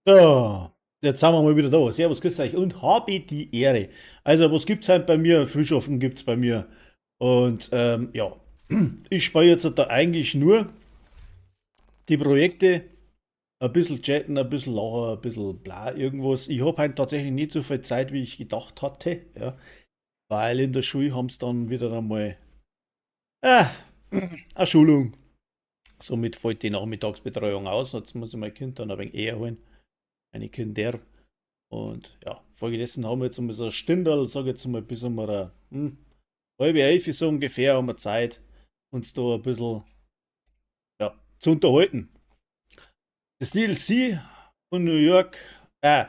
So, jetzt sind wir mal wieder da. Servus, grüß euch und habe die Ehre. Also, was gibt's heute bei mir? Frühschoppen gibt's bei mir. Und ja, ich spiele jetzt da eigentlich nur die Projekte, ein bisschen chatten, ein bisschen lachen, ein bisschen bla, irgendwas. Ich hab heute tatsächlich nicht so viel Zeit, wie ich gedacht hatte, ja, weil in der Schule haben's dann wieder einmal eine Schulung. Somit fällt die Nachmittagsbetreuung aus. Jetzt muss ich mein Kind dann ein wenig eher holen. Meine Kinder. Und ja, folgedessen haben wir jetzt einmal so ein Stündel, sag ich jetzt mal, bis um 10:30 so ungefähr haben wir Zeit, uns da ein bisschen, ja, zu unterhalten. Das DLC von New York,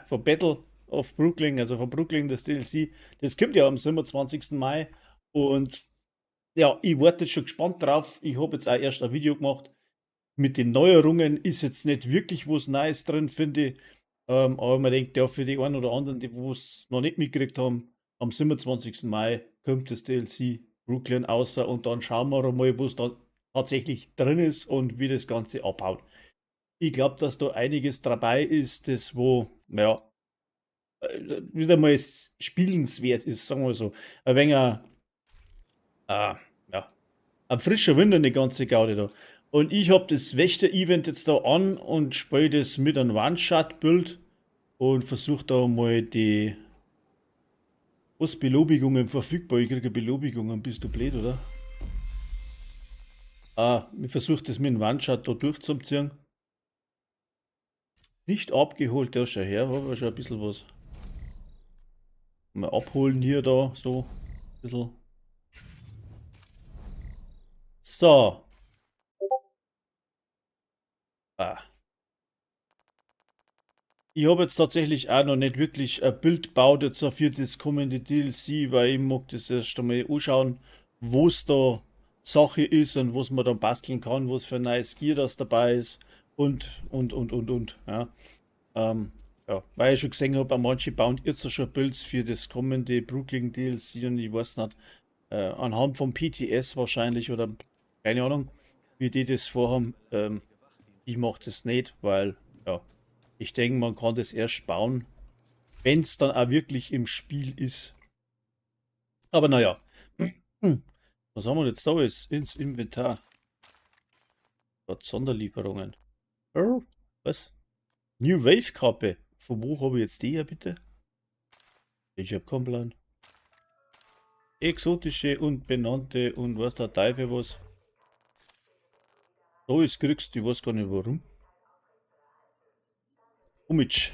von Battle of Brooklyn, also von Brooklyn, das DLC, das kommt ja am 27. Mai. Und ja, ich warte jetzt schon gespannt drauf. Ich hab jetzt auch erst ein Video gemacht. Mit den Neuerungen ist jetzt nicht wirklich was Neues drin, finde ich. Aber man denkt, ja, für die einen oder anderen, die wo's noch nicht mitgekriegt haben, am 27. Mai kommt das DLC Brooklyn außer und dann schauen wir mal, was da tatsächlich drin ist und wie das Ganze abhaut. Ich glaub, dass da einiges dabei ist, das wo, ja, wieder mal spielenswert ist, sagen wir so. Ein wenig ja, ein frischer Wind in die ganze Gaudi da. Und ich hab das Wächter-Event jetzt da an und spiel das mit einem One-Shot-Build und versuch da mal die was Belobigungen verfügbar. Ich kriege Belobigungen, bist du blöd, oder? Ah, ich versuch das mit dem One-Shot da durchzuziehen. Nicht abgeholt, der ist schon her, war schon ein bisschen was. Mal abholen hier da, so ein bisschen. So. Ah. Ich hab jetzt tatsächlich auch noch nicht wirklich ein Build gebaut jetzt für das kommende DLC, weil ich mag das erst einmal anschauen, wo's da Sache ist und was man dann basteln kann, was für ein neues Gear das dabei ist und, und, und, und, und. Ja. Ja, weil ich schon gesehen hab, manche bauen jetzt schon Builds für das kommende Brooklyn DLC und ich weiß nicht, anhand vom PTS wahrscheinlich oder keine Ahnung, wie die das vorhaben. Ich mach das nicht, weil, ja, ich denke, man kann das erst bauen, wenn's dann auch wirklich im Spiel ist. Aber naja. Was haben wir jetzt da alles? Ins Inventar. Gott, Sonderlieferungen. Oh, was? New Wave Kappe. Von wo habe ich jetzt die her, bitte? Ich hab keinen Plan. Exotische und benannte und was der Teufel was. Da ist kriegst du, ich weiß gar nicht warum. Umitsch.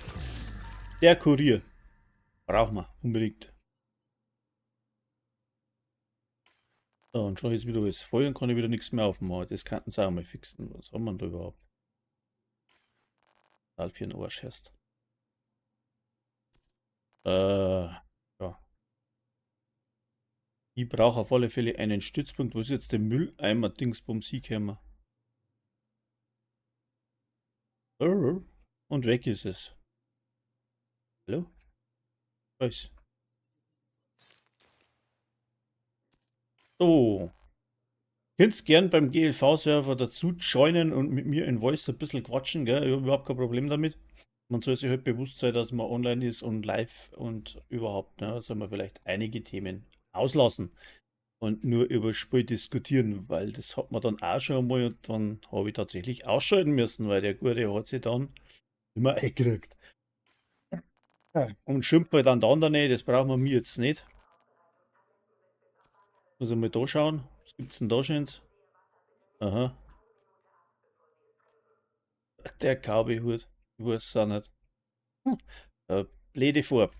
Der Kurier. Brauchen wir unbedingt. So, und schon ist wieder alles voll und kann ich wieder nichts mehr aufmachen. Das könnten sie auch mal fixen. Was haben wir denn da überhaupt? Total für den Arsch erst. Ja. Ich brauche auf alle Fälle einen Stützpunkt. Wo ist jetzt der Mülleimer Dingsbums hingekommen? Und weg ist es. Hallo? Was? So. Könnt's gern beim G L V-Server dazu joinen und mit mir in Voice ein bisschen quatschen, gell? Ich hab überhaupt kein Problem damit. Man soll sich halt bewusst sein, dass man online ist und live und überhaupt, ne? Da soll man vielleicht einige Themen auslassen und nur über Spiel diskutieren, weil das hat man dann auch schon einmal und dann habe ich tatsächlich ausschalten müssen, weil der Gute hat sich dann immer eingekriegt. Und schimpft halt an der anderen nicht, das brauchen wir mir jetzt nicht. Muss ich mal da schauen. Was gibt's denn da schönes? Aha. Der Cowboy-Hut. Ich weiß es auch nicht. Blöde Farbe.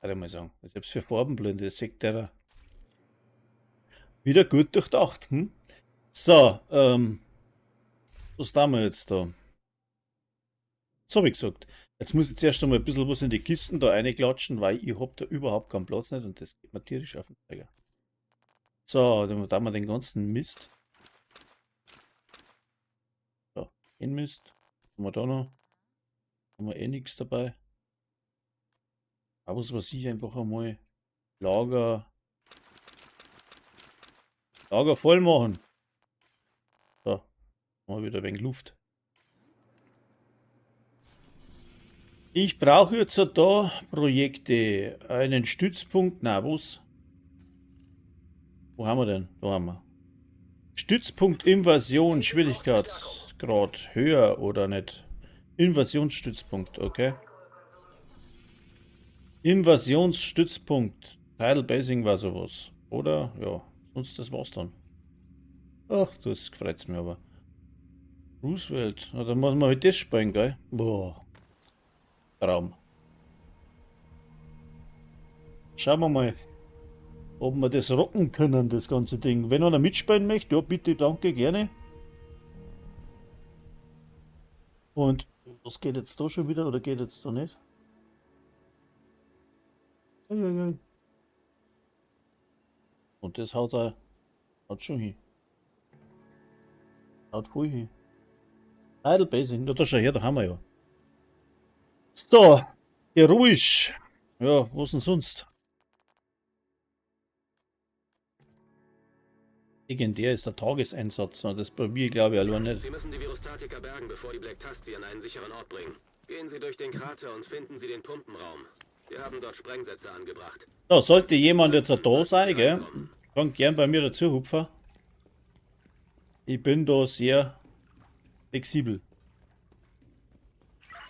Kann ich mal sagen. Selbst für Farbenblinde, das sieht der da. Wieder gut durchdacht. So, was tun wir jetzt da? So, wie gesagt. Jetzt muss ich zuerst einmal ein bisschen was in die Kisten da reinklatschen, weil ich hab da überhaupt keinen Platz nicht und das geht mir tierisch auf den Zeiger. So, dann haben wir den ganzen Mist. So, den Mist. Haben wir da noch? Haben wir eh nichts dabei. Aber was weiß ich, einfach einmal Lager voll machen. So, haben wir wieder ein wenig Luft. Ich brauche jetzt da Projekte. Einen Stützpunkt. Na, was? Wo haben wir denn? Da haben wir. Stützpunkt Invasion, Schwierigkeitsgrad höher oder nicht? Invasionsstützpunkt, okay. Invasionsstützpunkt. Tidal Basing war sowas. Oder? Ja, sonst das war's dann. Ach, das freut's mir aber. Roosevelt. Na, dann muss man halt das spielen, gell? Boah. Traum. Schauen wir mal, ob wir das rocken können, das ganze Ding. Wenn einer mitspielen möchte, ja, bitte, danke, gerne. Und was geht jetzt da schon wieder oder geht jetzt da nicht? Eieiei. Und das haut er, haut schon hin. Haut voll hin. Tidal Basin, ja, da schau her, da haben wir ja. So, heroisch. Ja, was denn sonst? Legendär ist der Tageseinsatz, das probiere ich glaube ich allein nicht. Sie müssen die Virustatiker bergen, bevor die Black Tusk sie an einen sicheren Ort bringen. Gehen Sie durch den Krater und finden Sie den Pumpenraum. Wir haben dort Sprengsätze angebracht. So, sollte jemand jetzt da sein, gell? Kann gern bei mir dazu hupfen. Ich bin da sehr flexibel.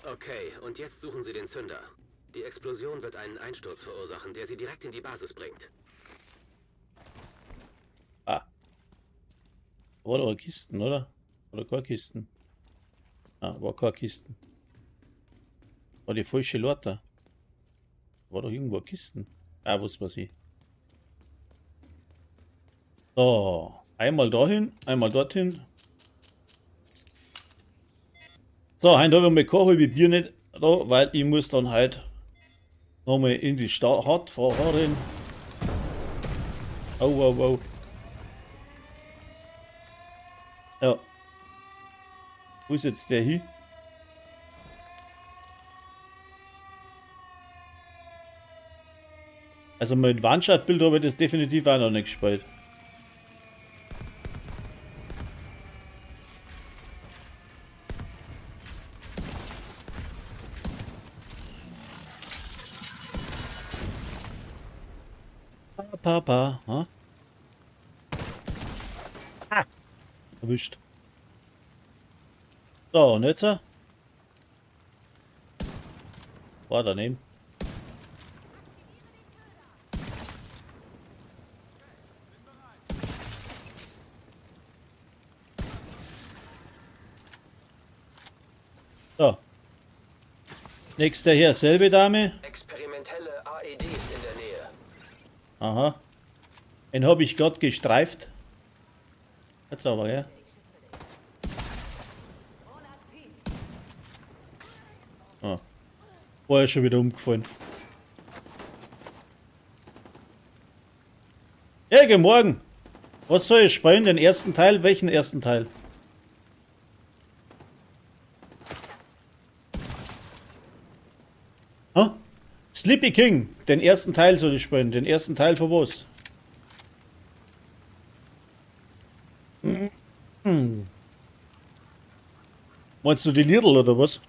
Okay, und jetzt suchen Sie den Zünder. Die Explosion wird einen Einsturz verursachen, der Sie direkt in die Basis bringt. Ah. War doch Kisten, oder? Oder keine Kisten? Ah, war keine Kisten. War die falsche Leiter. War doch irgendwo Kisten. Ah, was weiß ich. So, einmal dahin, einmal dorthin. So, heute habe ich mal kein halbes Bier nicht da, weil ich muss dann halt nochmal in die Stadt fahren. Au, au, au. Ja. Wo ist jetzt der hin? Also mit One-Shot-Bild habe ich das definitiv auch noch nicht gespielt. Papa, ha? Ah! Erwischt. So, und jetzt? War daneben. So. Nächster hier, selbe Dame. Experimentelle AEDs in der Nähe. Aha. Den hab ich grad gestreift. Jetzt aber, gell? Ah. Vorher schon wieder umgefallen. Ja, guten Morgen. Was soll ich spielen? Den ersten Teil? Welchen ersten Teil? Ha? Sleepy King. Den ersten Teil soll ich spielen. Den ersten Teil von was? Meinst du die Lidl oder was?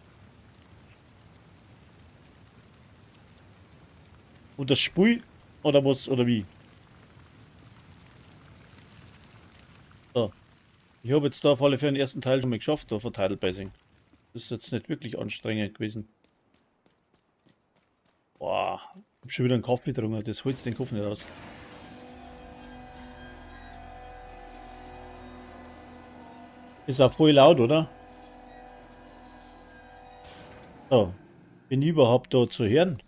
Und das Spiel oder was oder wie? So. Ich habe jetzt da auf alle Fälle den ersten Teil schon mal geschafft, da von Tidal Basin. Das ist jetzt nicht wirklich anstrengend gewesen. Boah, ich hab schon wieder einen Kaffee getrunken, das holt's den Kopf nicht aus. Ist auch voll laut, oder? So, bin ich überhaupt da zu hören?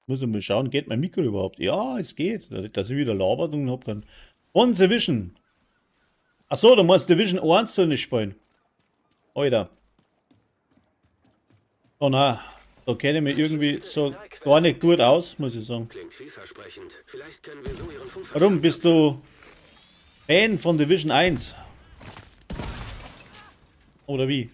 Muss ich mal schauen, geht mein Mikro überhaupt? Ja, es geht. Dass ich wieder labert und hab dann. Von Division. Achso, du meinst Division 1 soll nicht spielen. Alter. Oh nein, da kenne ich mich irgendwie so gar nicht gut aus, muss ich sagen. Klingt vielversprechend. Vielleicht können wir so ihren Funkverkehr Warum bist du Fan von Division 1? Oder wie?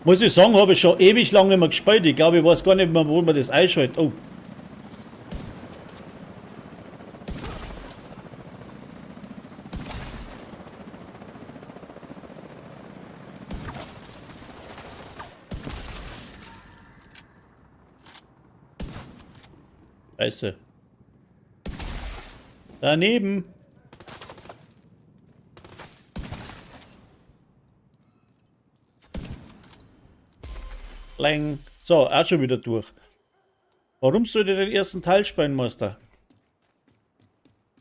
Muss ich sagen, habe ich schon ewig lang nicht mehr gespielt. Ich glaube, ich weiß gar nicht mehr, wo man das einschaltet. Oh. Scheiße. Daneben. Lang. So, auch schon wieder durch. Warum sollte ich den ersten Teil spielen, Meister?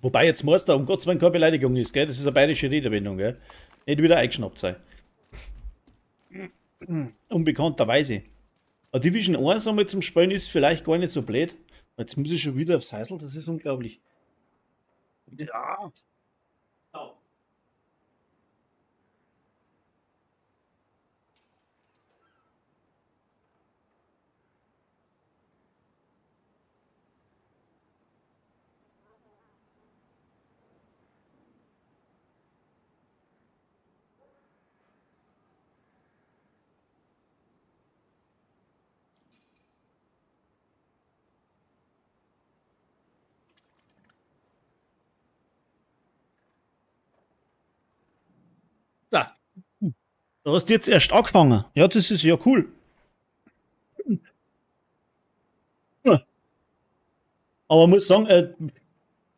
Wobei jetzt Meister um Gottes Willen keine Beleidigung ist, gell? Das ist eine bayerische Redewendung, gell? Nicht wieder eingeschnappt sein. Unbekannterweise. A Division 1 einmal zum Spielen ist vielleicht gar nicht so blöd. Jetzt muss ich schon wieder aufs Häusl, das ist unglaublich. Ja. Da. Du hast jetzt erst angefangen. Ja, das ist ja cool. Aber man muss sagen,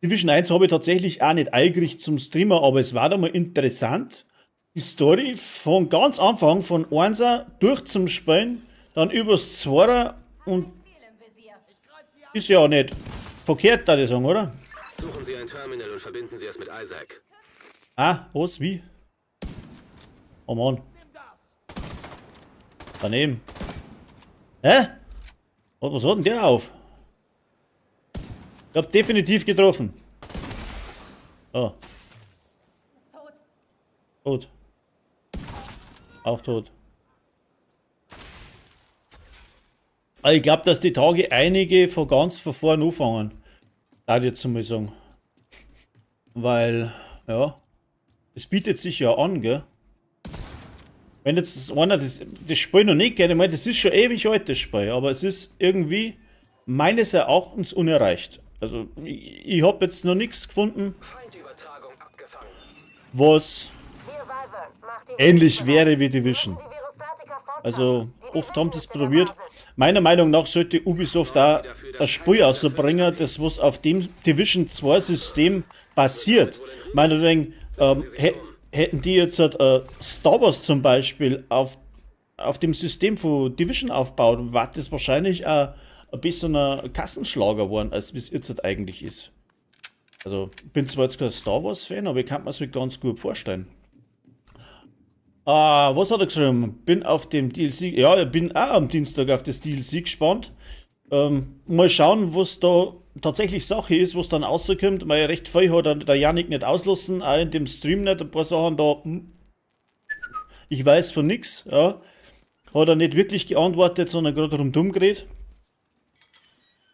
Division 1 habe ich tatsächlich auch nicht eingerichtet zum Streamer, aber es war da mal interessant, die Story von ganz Anfang, von 1er durch zum Spielen, dann übers 2er und ist ja auch nicht verkehrt, da ich sagen, oder? Suchen Sie ein Terminal und verbinden Sie es mit Isaac. Ah, was, wie? Oh Mann. Daneben. Hä? Was hat denn der auf? Ich hab definitiv getroffen. Oh. Tot. Tot. Auch tot. Aber ich glaub, dass die Tage einige von ganz von vorn anfangen. Da ich jetzt mal sagen. Weil, ja, es bietet sich ja an, gell? Wenn jetzt das einer das Spiel noch nicht kennt, ich meine, das ist schon ewig alt, das Spiel, aber es ist irgendwie meines Erachtens unerreicht. Also, ich hab jetzt noch nichts gefunden, was ähnlich wäre wie Division. Also, oft haben sie es probiert. Meiner Meinung nach sollte Ubisoft da das Spiel rausbringen, das was auf dem Division 2 System basiert. Meinetwegen, hätten die jetzt halt, Star Wars zum Beispiel auf dem System von Division aufgebaut, war das wahrscheinlich auch ein bisschen ein Kassenschlager geworden, als wie es jetzt halt eigentlich ist. Also, ich bin zwar jetzt kein Star Wars Fan, aber ich kann mir das halt ganz gut vorstellen. Ah, was hat er geschrieben? Bin auf dem DLC, ja, ich bin auch am Dienstag auf das DLC gespannt. Mal schauen, was da tatsächlich Sache ist, was dann rauskommt. Weil recht viel hat der Yannick nicht auslassen, auch in dem Stream nicht. Ein paar Sachen da, ich weiß von nix, ja. Hat er nicht wirklich geantwortet, sondern gerade rundum geredet.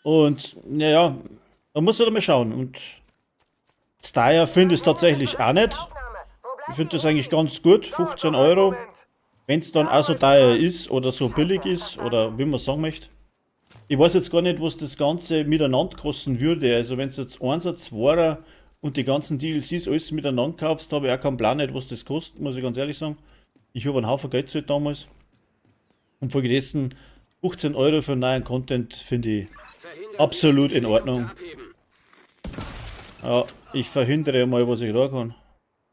Und, naja, da muss er mal schauen. Und Steyr finde ich es tatsächlich auch nicht. Ich finde das eigentlich ganz gut, 15 Euro. Wenn's dann auch so teuer ist oder so billig ist oder wie man sagen möchte. Ich weiß jetzt gar nicht, was das Ganze miteinander kosten würde. Also wenn's jetzt 1er, 2er und die ganzen DLCs alles miteinander kaufst, habe ich auch keinen Plan nicht, was das kostet, muss ich ganz ehrlich sagen. Ich habe einen Haufen Geld gezahlt damals. Und folgedessen 15 Euro für neuen Content finde ich absolut in Ordnung. Ja, ich verhindere mal, was ich da kann.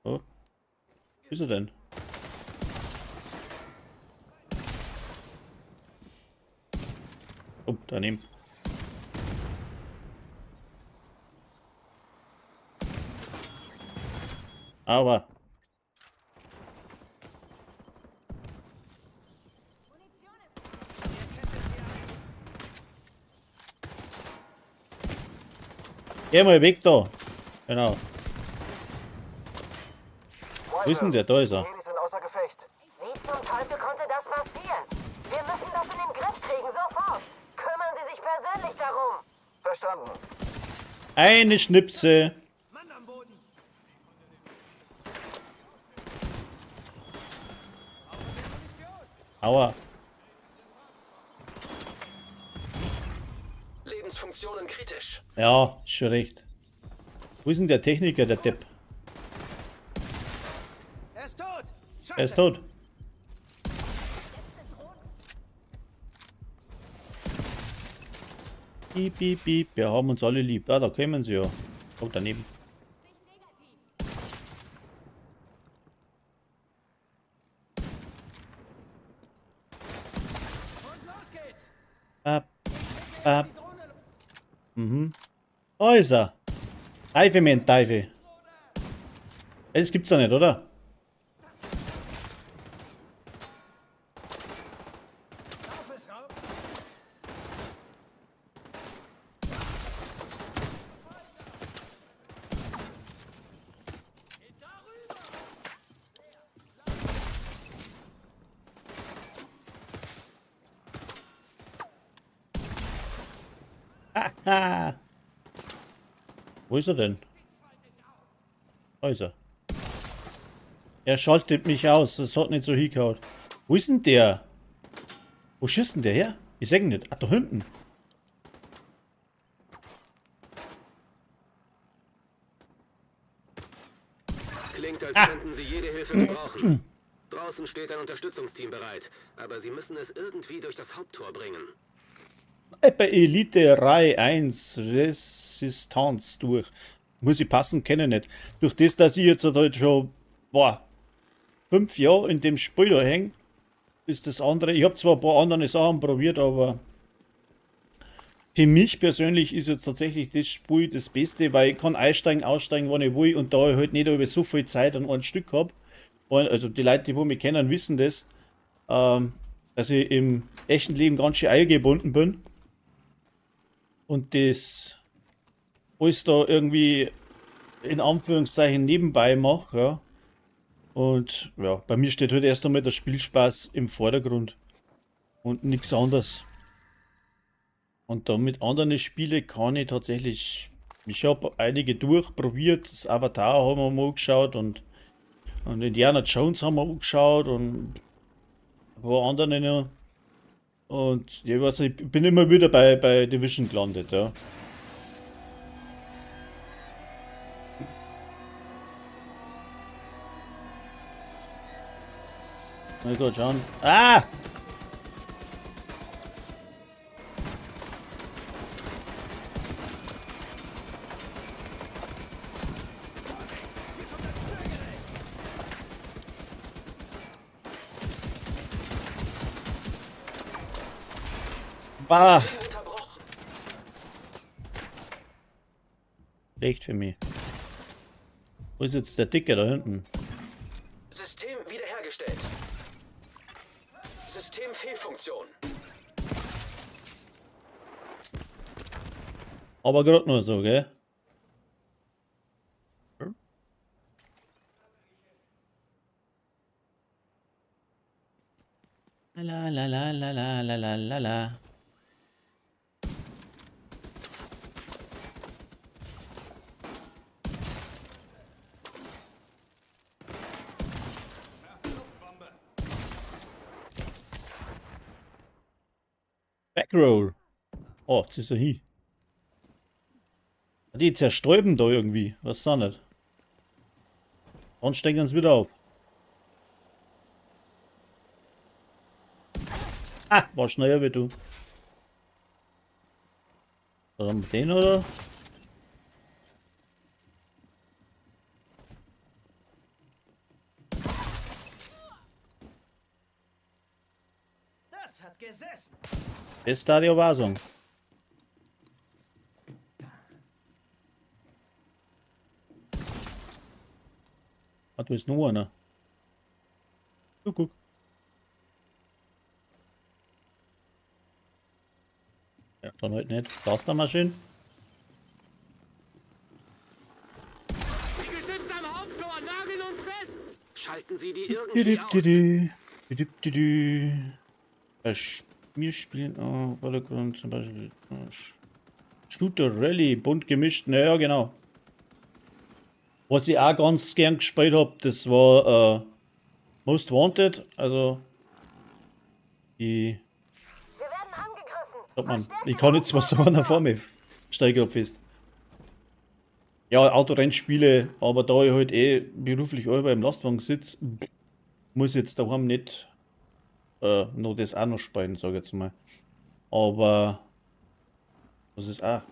Oh. Wo ist er denn? Oh, daneben. Aua. Geh mal weg da. Genau. Wo ist denn der? Da ist er. Helis sind außer Gefecht. Wie zum Teufel konnte das passieren? Wir müssen das in den Griff kriegen, sofort. Kümmern Sie sich persönlich darum. Verstanden. Eine Schnipse. Aua. Lebensfunktionen kritisch. Ja, ist schon recht. Wo ist denn der Techniker, der Depp? Er ist tot! Scheiße. Er ist tot. Piep, piep, piep. Wir haben uns alle lieb. Ah, da kommen sie ja. Oh, daneben. Und los geht's! Bap, bap. Die Drohne Mhm. Da ist er. Teufel, mein Teufel. Das gibt's ja nicht, oder? auf ist raus! Haha. Wo ist er denn? Da ist er. Er schaltet mich aus. Das hat nicht so hingehauen. Wo ist denn der? Wo schießt denn der her? Ich seh ihn nicht. Ah, da hinten. Klingt, als könnten Sie jede Hilfe gebrauchen. Draußen steht ein Unterstützungsteam bereit, aber Sie müssen es irgendwie durch das Haupttor bringen. Bei Elite Reihe 1 Resistance durch. Muss ich passen, kenne ich nicht. Durch das, dass ich jetzt halt schon, boah, 5 Jahre in dem Spiel da hänge, ist das andere. Ich habe zwar ein paar andere Sachen probiert, aber für mich persönlich ist jetzt tatsächlich das Spiel das Beste, weil ich kann einsteigen, aussteigen, wann ich will, und da ich halt nicht über so viel Zeit an einem Stück habe. Also die Leute, die wo mich kennen, wissen das, dass ich im echten Leben ganz schön eingebunden bin. Und das alles da irgendwie in Anführungszeichen nebenbei mache, ja. Und ja, bei mir steht halt erst einmal der Spielspaß im Vordergrund und nichts anderes. Und da mit anderen Spiele kann ich tatsächlich, ich habe einige durchprobiert, das Avatar haben wir mal angeschaut und Indiana Jones haben wir angeschaut und ein paar andere noch. Und ich weiß nicht, ich bin immer wieder bei Division gelandet, ja. Na gut, schauen. Ah! Bah! Unterbrochen. Schlecht für mich. Wo ist jetzt der Dicke da hinten? System wiederhergestellt. Systemfehlfunktion. Aber gerade nur so, gell? La la la la la la la la la. Backroll. Oh, jetzt ist er hier. Die zerstäuben da irgendwie. Was ist das nicht? Dann stecken sie wieder auf. Ah, war schneller wie du. Dann haben wir den, oder? Das hat gesessen! Das da die Wasung. Ah, du bist nur einer. Du guck. Ja, dann halt nicht. Das da mal schön. Die Geschütze am Haupttor nageln uns fest! Schalten Sie die irgendwie aus. Wir spielen Battleground zum Beispiel Shooter Rally, bunt gemischt, naja, genau. Was ich auch ganz gern gespielt habe, das war Most Wanted, also die Wir werden angegriffen. Sagt man, ich kann jetzt was sagen vor mir. Steige grad fest. Ja, Autorennspiele, aber da ich halt eh beruflich allweil im Lastwagen sitze, muss ich jetzt daheim nicht noch das auch noch spielen, sag ich jetzt mal. Aber das ist auch.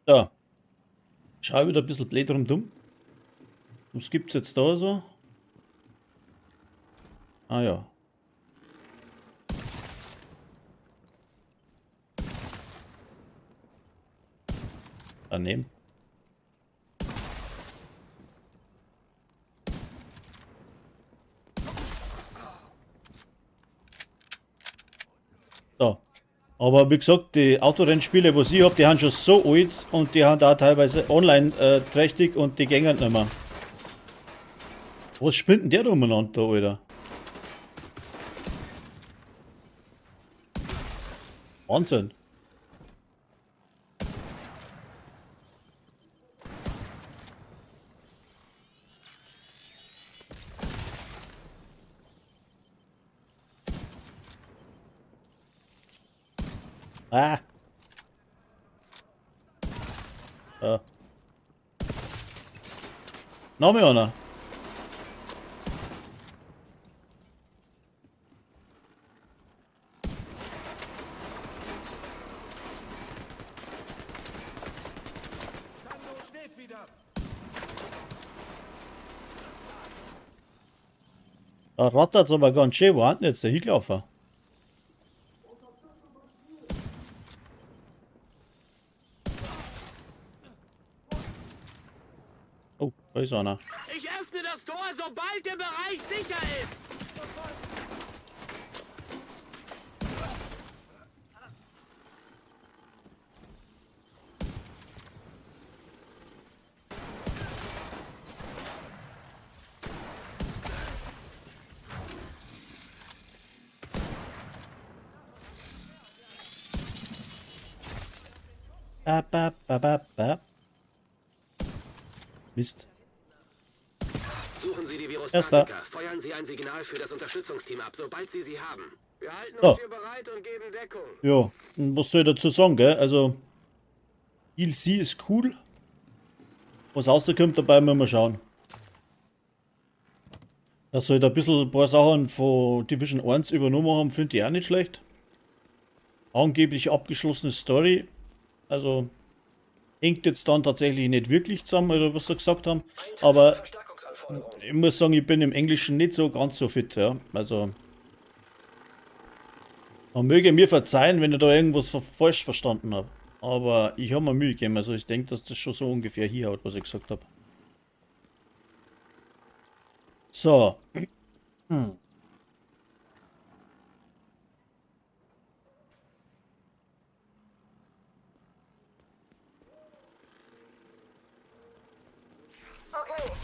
Da. Schau wieder ein bisschen blöd rundum. Was gibt's jetzt da so? Ah ja. Daneben. So. Aber wie gesagt, die Autorennspiele, was ich hab, die haben schon so alt und die haben da teilweise online trächtig und die gängen nicht mehr. Was spinnt denn der da umeinander, da, Alter? Wahnsinn. Ah. Ja. Noch mehr einer. Sando steht wieder. Da rattert's aber ganz schön. Wo hat denn jetzt der hingelaufen? Oh, da ist einer. Ich öffne das Tor, sobald der Bereich sicher ist. Ba, ba, ba, ba, ba. Mist. Suchen Sie die Erster. Virustatika. Feuern Sie ein Signal für das Unterstützungsteam ab, sobald Sie sie haben. Wir halten So. uns hier bereit und geben Deckung. Ja, und was soll ich dazu sagen, gell? Also, DLC ist cool. Was rauskommt dabei, müssen wir schauen. Dass sie halt ein bisschen ein paar Sachen von Division 1 übernommen haben, finde ich auch nicht schlecht. Angeblich abgeschlossene Story. Also, hängt jetzt dann tatsächlich nicht wirklich zusammen, oder was sie gesagt haben. Aber Verstärkungsanforderungen. ich muss sagen, ich bin im Englischen nicht so ganz so fit, ja. Also, man möge mir verzeihen, wenn ich da irgendwas falsch verstanden habe. Aber ich habe mir Mühe gegeben, also ich denke, dass das schon so ungefähr hinhaut, was ich gesagt habe. So. Okay,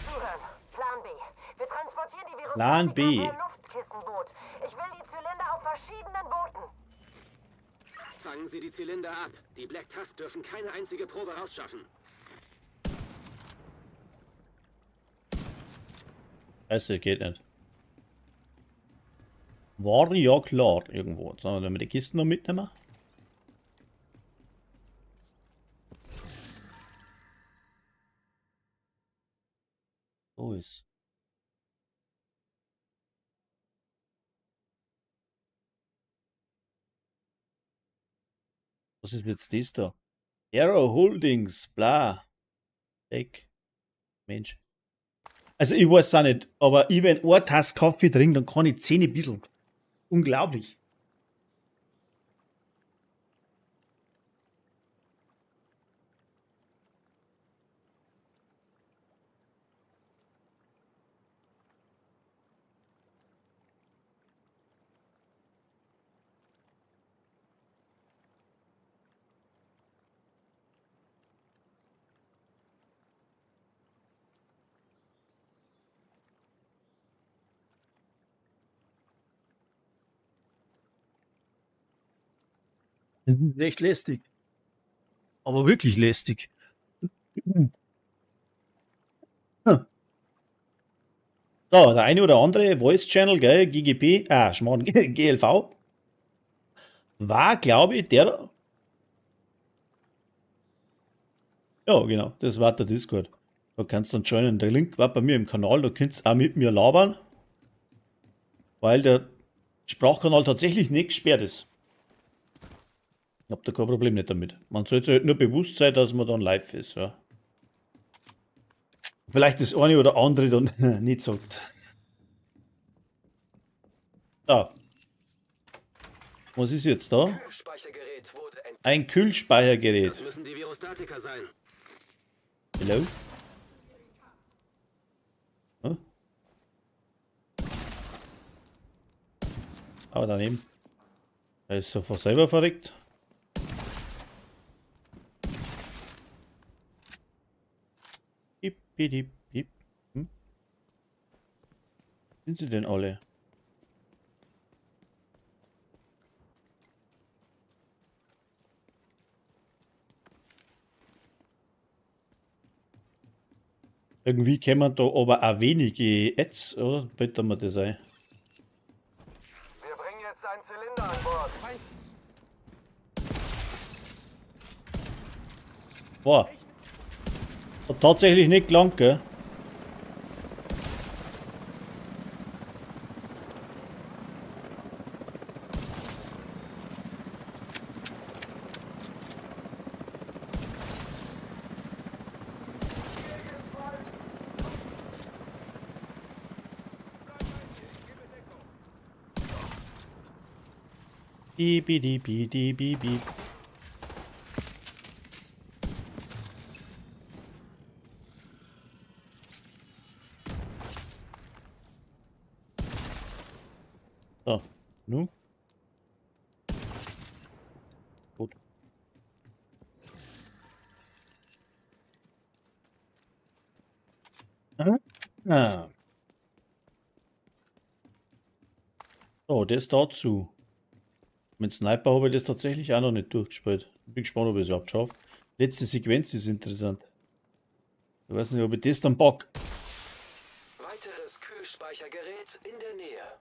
zuhören. Plan B. Wir transportieren die Plan B. Virustatika per Luftkissenboot. Ich will die Zylinder auf verschiedenen Booten. Fangen Sie die Zylinder ab. Die Black Tusk dürfen keine einzige Probe rausschaffen. Scheiße, geht nicht. War ja klar irgendwo. Sollen wir die Kisten noch mitnehmen? So ist. Was ist jetzt das da? Aero Holdings, bla. Eck. Mensch. Also ich weiß auch nicht, aber ich, wenn eine Tasse Kaffee trinke, dann kann ich 10 bisschen. Unglaublich. Das ist echt lästig. Aber wirklich lästig. Hm. So, der eine oder andere Voice Channel, gell, GGP, Schmarrn, GLV, war, glaube ich, der. Ja, genau, das war der Discord. Da kannst du dann joinen. Der Link war bei mir im Kanal, da könnt ihr auch mit mir labern, weil der Sprachkanal tatsächlich nicht gesperrt ist. Ich hab da kein Problem nicht damit. Man sollte sich halt nur bewusst sein, dass man dann live ist, ja. Vielleicht das eine oder andere dann nicht sagt. So. Was ist jetzt da? Kühlspeichergerät wurde entdeckt. Ein Kühlspeichergerät. Das müssen die Virostatiker sein. Hello? Hm? Aber daneben. Er ist sofort selber verreckt. Piep, piep, piep. Hm? Sind sie denn alle? Irgendwie kämen da aber auch wenige Ads, oder? Bitte mir das ein. Wir bringen jetzt einen Zylinder an Bord. Boah. Hat tatsächlich nicht gelangt, gell? Bi, bi, di, bi, di, bi, bi. So, nun. Gut. Ah. So, das dazu. Mit Sniper habe ich das tatsächlich auch noch nicht durchgespielt. Bin gespannt, ob ich es überhaupt schaffe. Letzte Sequenz ist interessant. Ich weiß nicht, ob ich das dann pack. Weiteres Kühlspeichergerät in der Nähe.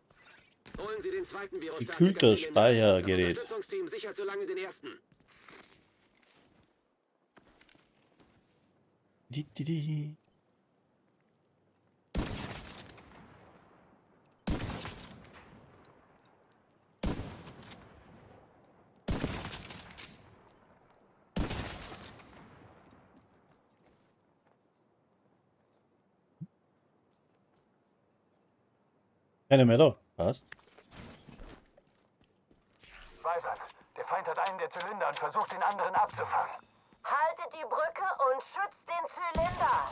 Holen Sie den zweiten Virostatiker. Gekühlter Speichergerät. Das Unterstützungsteam sichert solange den ersten. Di, di, di. Keiner mehr da. Passt. Weisert, der Feind hat einen der Zylinder und versucht, den anderen abzufangen. Haltet die Brücke und schützt den Zylinder.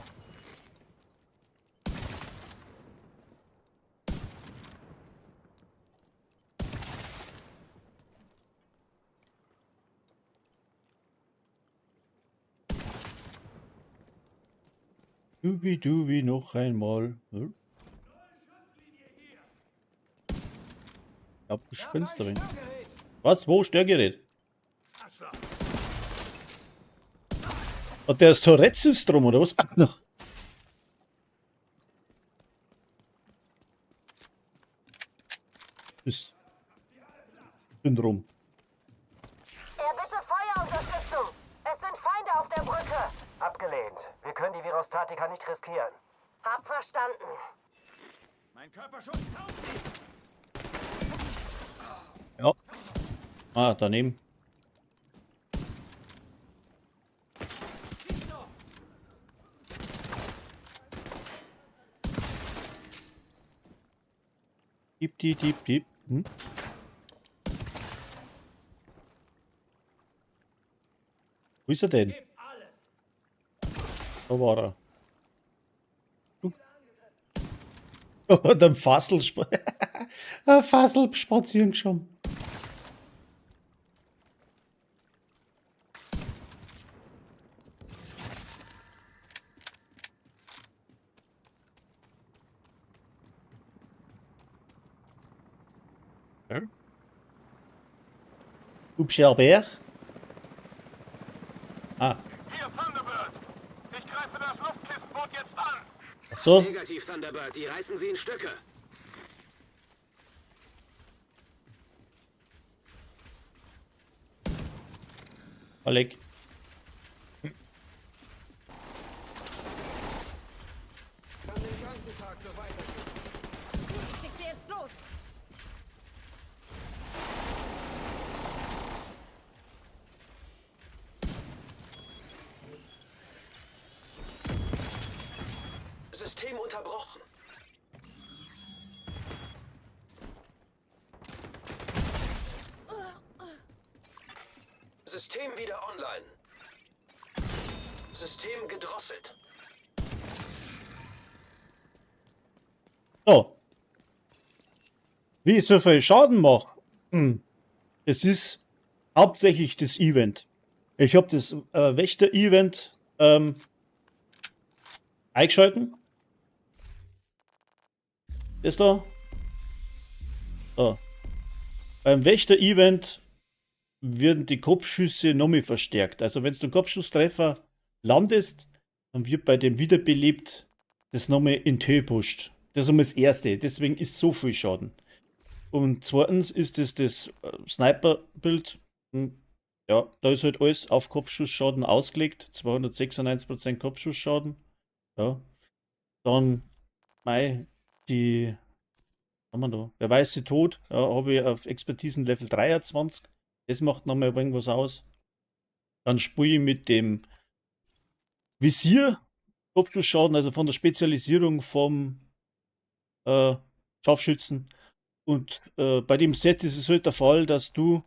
Dubi dubi noch einmal. Hm? Ich glaub, du spinnst da. Was? Wo? Störgerät? Hat der das Tourette-Syndrom oder was? Ach, noch. Das Syndrom. Erbitte Feuerunterstützung. Es sind Feinde auf der Brücke. Abgelehnt. Wir können die Virostatiker nicht riskieren. Hab verstanden. Mein Körperschutz taugt nicht. Ja. Ah, daneben. Diep, diep, diep, diep. Hm? Wo ist er denn? Da war er. Und ein Fassel, ein Fassel spazieren schon. Hübscher Bär. Ah, Hier Thunderbird. Ich greife das Luftkissenboot jetzt an. ach so. Negativ, Thunderbird. Die reißen sie in Stücke. Alec. Ich schick sie jetzt los. System unterbrochen. System wieder online. System gedrosselt. So. Wie ich so viel Schaden mache, es ist hauptsächlich das Event. Ich habe das Wächter-Event eingeschalten. Ist da. So. Beim Wächter-Event werden die Kopfschüsse nochmal verstärkt. Also wenn du einen Kopfschusstreffer landest, dann wird bei dem wiederbelebt das nochmal in die Höhe pusht. Das ist einmal das Erste. Deswegen ist so viel Schaden. Und zweitens ist es das Sniper-Bild. Ja, da ist halt alles auf Kopfschussschaden ausgelegt. 296% Kopfschussschaden. Ja. Dann, mei, die, was haben wir da? Wer weiß, sie tot. Ja, habe ich auf Expertisen Level 23. Das macht nochmal irgendwas aus. Dann spiele ich mit dem Visier Kopfschussschaden, also von der Spezialisierung vom Scharfschützen. Und bei dem Set ist es halt der Fall, dass du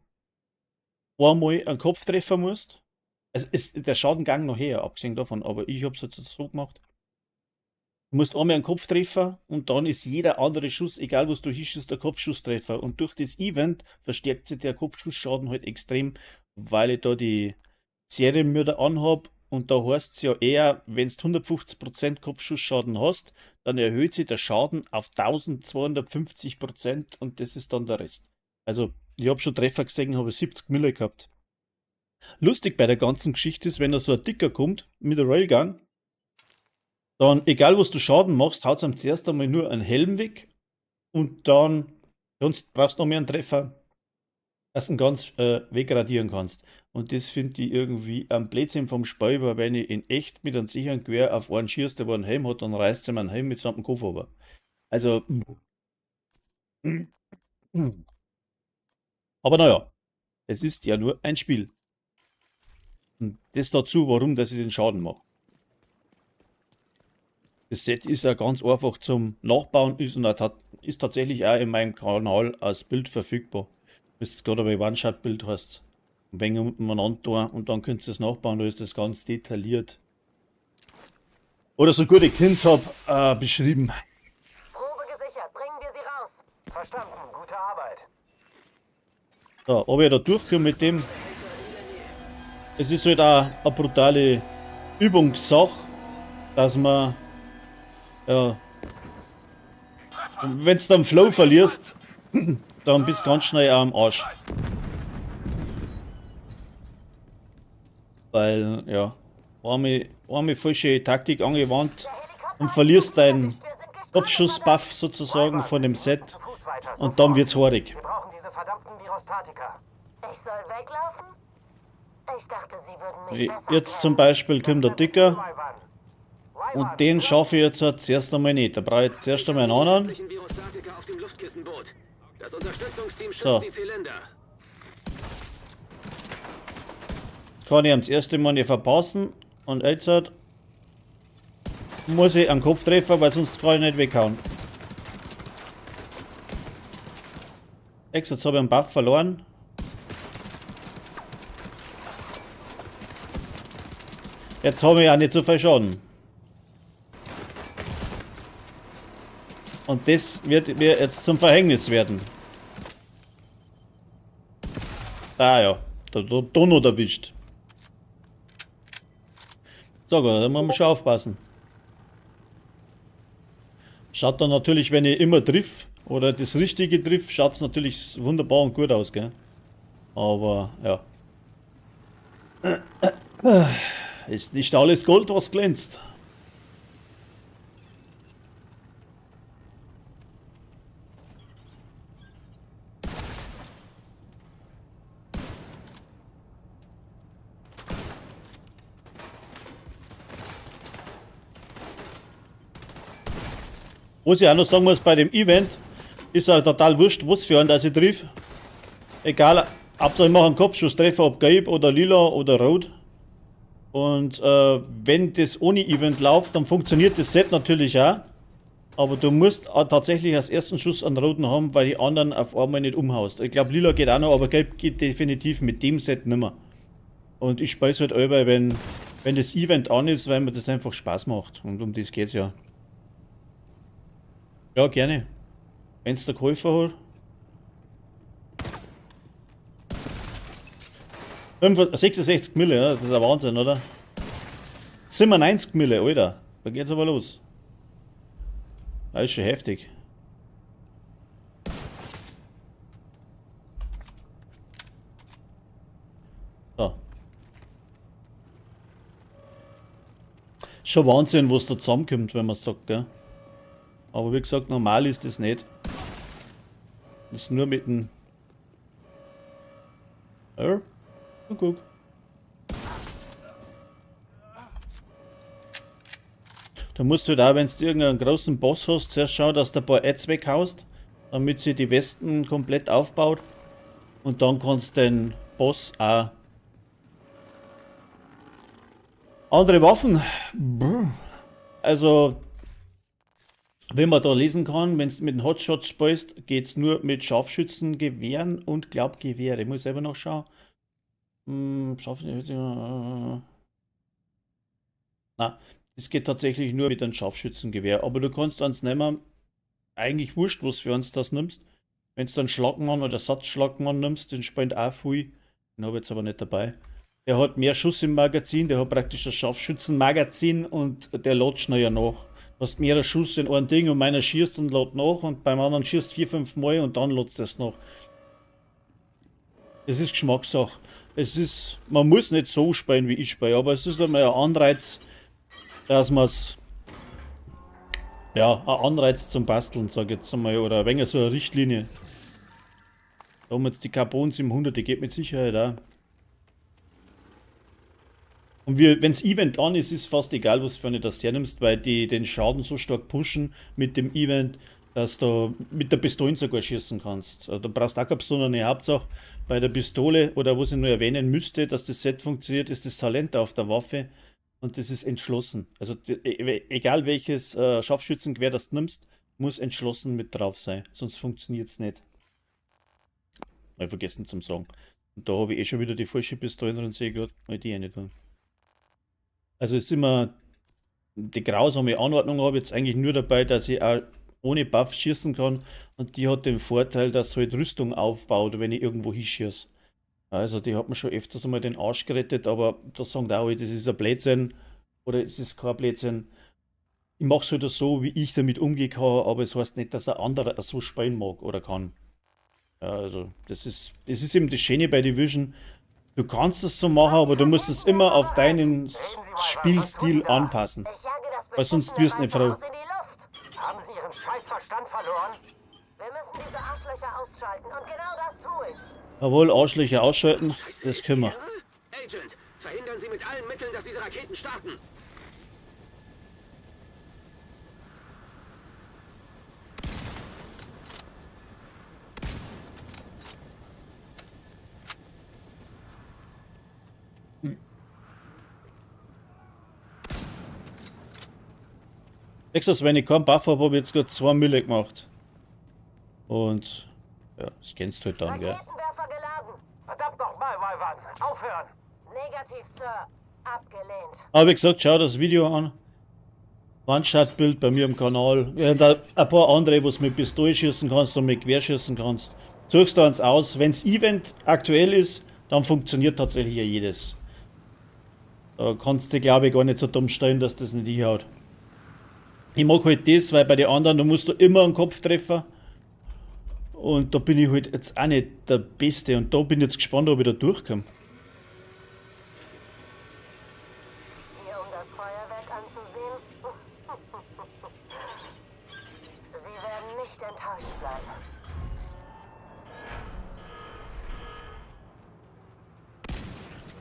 einmal einen Kopf treffen musst. Also ist der Schadengang noch her, abgesehen davon, aber ich hab's jetzt so gemacht. Du musst einmal einen Kopf treffen und dann ist jeder andere Schuss, egal was du hinschießt, der Kopfschusstreffer. Und durch das Event verstärkt sich der Kopfschussschaden halt extrem, weil ich da die Serienmörder anhab und da heißt's ja eher, wenn du 150% Kopfschussschaden hast, dann erhöht sich der Schaden auf 1250% und das ist dann der Rest. Also, ich hab schon Treffer gesehen, habe 70 Mille gehabt. Lustig bei der ganzen Geschichte ist, wenn da so ein Dicker kommt mit der Railgun, dann, egal was du Schaden machst, haut's ihm zuerst einmal nur einen Helm weg und dann, sonst brauchst du noch mehr einen Treffer, dass du ihn ganz wegradieren kannst. Und das finde ich irgendwie am Blödsinn vom Spiel, weil wenn ich in echt mit einem sicheren Gewehr auf einen schießt, der wo einen Helm hat, dann reißt er mir einen Helm mit samt dem Kopf runter. Also, aber naja, es ist ja nur ein Spiel. Und das dazu, warum, dass ich den Schaden mache. Das Set ist ja ganz einfach zum Nachbauen ist und ist tatsächlich auch in meinem Kanal als Bild verfügbar. Müsst gerade bei One-Shot-Bild heißt. Ein wenig umeinander tun und dann könnt ihr es nachbauen, da ist das ganz detailliert. Oder so gut ich Kind hab, beschrieben. Probe gesichert. Bringen wir sie raus. Verstanden. Gute Arbeit. So, ob ich da durchkomme mit dem. Es ist halt auch eine brutale Übungssache, dass man, ja, wenn du dann Flow verlierst, dann bist du ganz schnell auch am Arsch. Weil, ja, einmal falsche Taktik angewandt und verlierst deinen Kopfschuss-Buff sozusagen von dem Set Zu Fuß weiter. und dann wird's haarig. Wir brauchen diese verdammten Virostatika. Ich soll weglaufen? Ich dachte, sie würden mich Wie besser jetzt zum kennen. Beispiel kommt der Dicker Ryvan. und den schaffe ich jetzt halt zuerst einmal nicht. Da brauche ich jetzt zuerst einmal einen anderen. Restlichen Virostatika auf dem Luftkissenboot. Das Unterstützungsteam schützt So. die Zylinder. Kann ich am ersten Mal nicht verpassen und jetzt halt muss ich einen Kopf treffen, weil sonst kann ich nicht weghauen. Ex, jetzt habe ich einen Buff verloren. Jetzt habe ich auch nicht so viel Schaden. Und das wird mir jetzt zum Verhängnis werden. Ah ja, da noch erwischt. So, gut, da muss man schon aufpassen. Schaut dann natürlich, wenn ich immer triff oder das Richtige triff, schaut's natürlich wunderbar und gut aus, gell? Aber ja. Ist nicht alles Gold, was glänzt. Was ich auch noch sagen muss, bei dem Event ist auch total wurscht, was für einen, dass ich triff. Egal, Hauptsache ich mache einen Kopfschusstreffer, ob gelb oder lila oder rot. Und wenn das ohne Event läuft, dann funktioniert das Set natürlich auch. Aber du musst auch tatsächlich als ersten Schuss einen roten haben, weil die anderen auf einmal nicht umhaust. Ich glaub, lila geht auch noch, aber gelb geht definitiv mit dem Set nimmer. Und ich spiel's halt allweil, wenn das Event an ist, weil mir das einfach Spaß macht. Und um das geht's ja. Ja, gerne. Wenn's der Käufer hat. 66 Mille, ja, das ist ein Wahnsinn, oder? 97 Mille, Alter. Da geht's aber los. Das ist schon heftig. So. Schon Wahnsinn, was da zusammenkommt, wenn man sagt, gell? Aber wie gesagt, normal ist das nicht. Das ist nur mit dem... Ja, guck. Da musst du halt auch, wenn du irgendeinen großen Boss hast, zuerst schauen, dass du ein paar Ads weghaust, damit sie die Westen komplett aufbaut. Und dann kannst du den Boss auch... Andere Waffen. Brr. Also, wenn man da lesen kann, wenn du mit den Hotshots spielst, geht's nur mit Scharfschützengewehren und glaub Gewehre. Ich muss selber noch schauen. Scharfschützen. Na, das geht tatsächlich nur mit einem Scharfschützengewehr. Aber du kannst eins nehmen, eigentlich wurscht, was für uns das nimmst. Wenn du dann Schlagmann oder Satzschlagmann nimmst, den sprengt auch viel. Den hab ich jetzt aber nicht dabei. Der hat mehr Schuss im Magazin, der hat praktisch das Scharfschützenmagazin und der lädt schnell ja nach. Du hast mehrere Schuss in einem Ding und meiner schießt und lädt nach und beim anderen schießt 4, 5 Mal und dann lädst du das nach. Es ist Geschmackssache. Man muss nicht so spielen, wie ich spiele, aber es ist einmal ein Anreiz, dass man's, ja, ein Anreiz zum Basteln, sag ich jetzt einmal, oder ein wenig so eine Richtlinie. Da haben wir jetzt die Carbon 700, die geht mit Sicherheit auch. Und wenn's Event an ist, ist fast egal, was für eine das hernimmst, weil die den Schaden so stark pushen mit dem Event, dass du mit der Pistole sogar schießen kannst. Da brauchst du auch keine besondere Hauptsache. Bei der Pistole, oder was ich nur erwähnen müsste, dass das Set funktioniert, ist das Talent auf der Waffe und das ist entschlossen. Also egal welches Scharfschützengewehr das du nimmst, muss entschlossen mit drauf sein, sonst funktioniert's nicht. Hab ich vergessen zum sagen. Und da habe ich eh schon wieder die falsche Pistole drin, sehe ich grad, weil die eine tun. Also es ist immer die grausame Anordnung habe ich jetzt eigentlich nur dabei, dass ich auch ohne Buff schießen kann und die hat den Vorteil, dass halt Rüstung aufbaut, wenn ich irgendwo hinschieße. Also die hat mir schon öfters einmal den Arsch gerettet, aber da sagen auch alle, das ist ein Blödsinn oder es ist kein Blödsinn. Ich mach's halt so, wie ich damit umgehen kann, aber es heißt nicht, dass ein anderer so spielen mag oder kann. Ja, also das ist eben das Schöne bei Division. Du kannst es so machen, aber du musst es immer auf deinen Spielstil anpassen. Weil sonst wirst du nicht froh. Haben Sie Ihren Scheißverstand verloren? Wir müssen diese Arschlöcher ausschalten und genau das tue ich. Jawohl, Arschlöcher ausschalten, Scheiße, das können wir. Agent, verhindern Sie mit allen Mitteln, dass diese Raketen starten. Extra, wenn ich keinen Buff habe, habe ich jetzt gerade 2 Mille gemacht. Und ja, das kennst du halt dann, gell? Raketenwerfer geladen. Verdammt nochmal, Wyvern. Aufhören! Negativ, Sir. Abgelehnt. Aber wie gesagt, schau das Video an. One-Shot-Bild bei mir im Kanal. Ja, da ein paar andere, wo du mit Pistole schießen kannst und mit Gewehr schießen kannst. Suchst du eins aus. Wenn's Event aktuell ist, dann funktioniert tatsächlich ja jedes. Da kannst du, glaub ich, gar nicht so dumm stellen, dass das nicht hinhaut. Ich mag halt das, weil bei den anderen, da musst du immer einen Kopf treffen. Und da bin ich halt jetzt auch nicht der Beste. Und da bin ich jetzt gespannt, ob ich da durchkomme.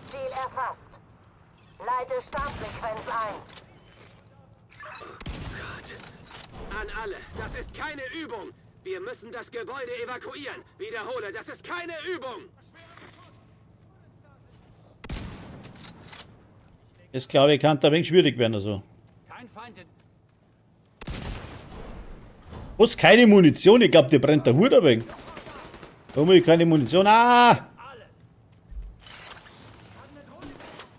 Ziel erfasst. Leite Startsequenz ein. Gott. An alle, das ist keine Übung. Wir müssen das Gebäude evakuieren. Wiederhole, das ist keine Übung. Das glaube ich kann da ein wenig schwierig werden. Also. Kein Feind in Was? Keine Munition? Ich glaube, dir brennt der Hut ein wenig. Warum habe ich keine Munition? Ah!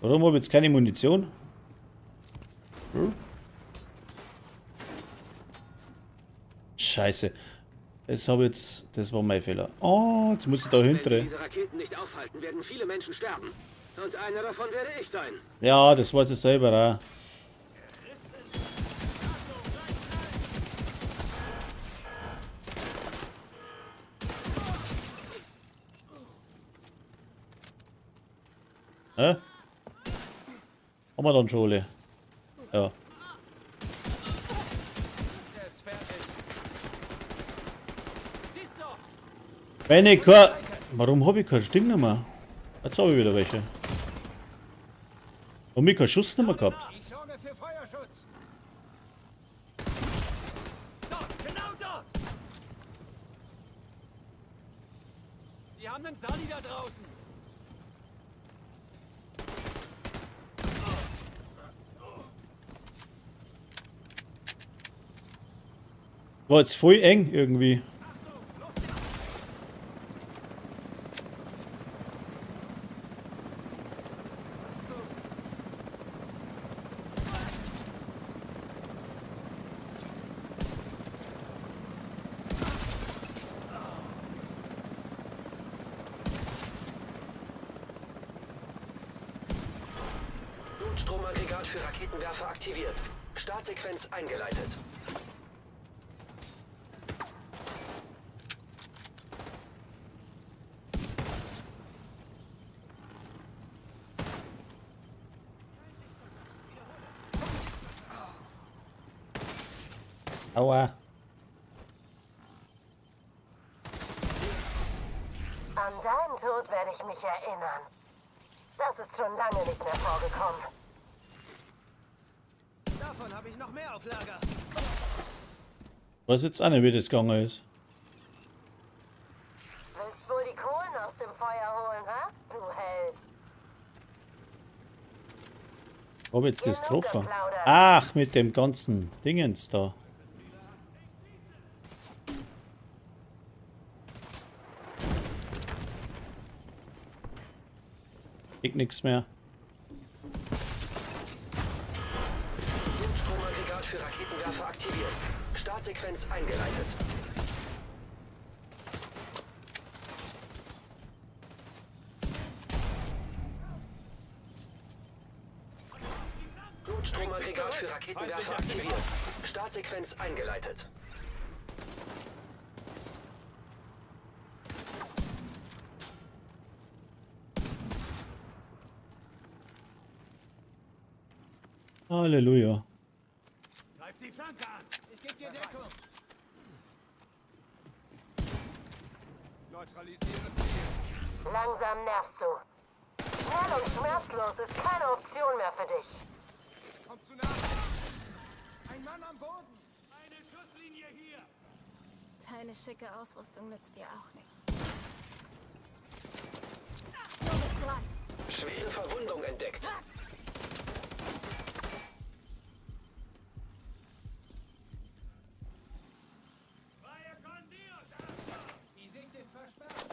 Warum habe ich jetzt keine Munition? Hm? Scheiße. Das habe jetzt. Das war mein Fehler. Oh, jetzt muss ich da Wenn Sie hinter. diese Raketen nicht aufhalten, werden viele Menschen sterben. Und einer davon werde ich sein. Ja, das weiß ich selber auch. Hä? Haben wir dann schon alle? Ja. Er ist fertig. Siehst doch! Wenn ich kein... Warum habe ich kein Ding mehr? Jetzt habe ich wieder welche. Warum ich keinen Schuss mehr gehabt? Ich sorge für Feuerschutz. Dort, genau dort! Die haben einen Sani da draußen. War jetzt voll eng irgendwie. Notstromaggregat für Raketenwerfer aktiviert. Startsequenz eingeleitet. Aua. An deinen Tod werde ich mich erinnern. Das ist schon lange nicht mehr vorgekommen. Davon habe ich noch mehr auf Lager. Weiß jetzt auch nicht, wie das gegangen ist. Willst wohl die Kohlen aus dem Feuer holen, hä? Du Held. Hab jetzt das getroffen? Ach, mit dem ganzen Dingens da. Ich nix mehr. Notstromaggregat für Raketenwerfer aktiviert. Startsequenz eingeleitet. Notstromaggregat für Raketenwerfer aktiviert. Startsequenz eingeleitet. Halleluja. Greif die Flanke an. Ich gebe dir Deckung. Neutralisiere Ziel. Langsam nervst du. Schnell und schmerzlos ist keine Option mehr für dich. Kommt zu nah. Ein Mann am Boden. Eine Schusslinie hier. Deine schicke Ausrüstung nützt dir auch nichts. Du bist dran. Schwere Verwundung entdeckt. Die Sicht ist versperrt.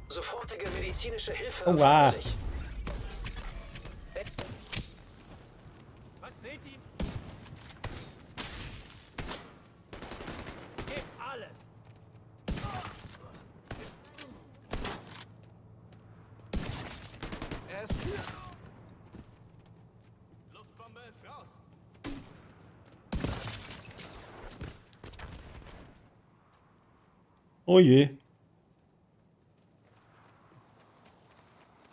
Sofortige medizinische Hilfe Aua. erforderlich. Was seht ihr? Gebt alles. Oh je.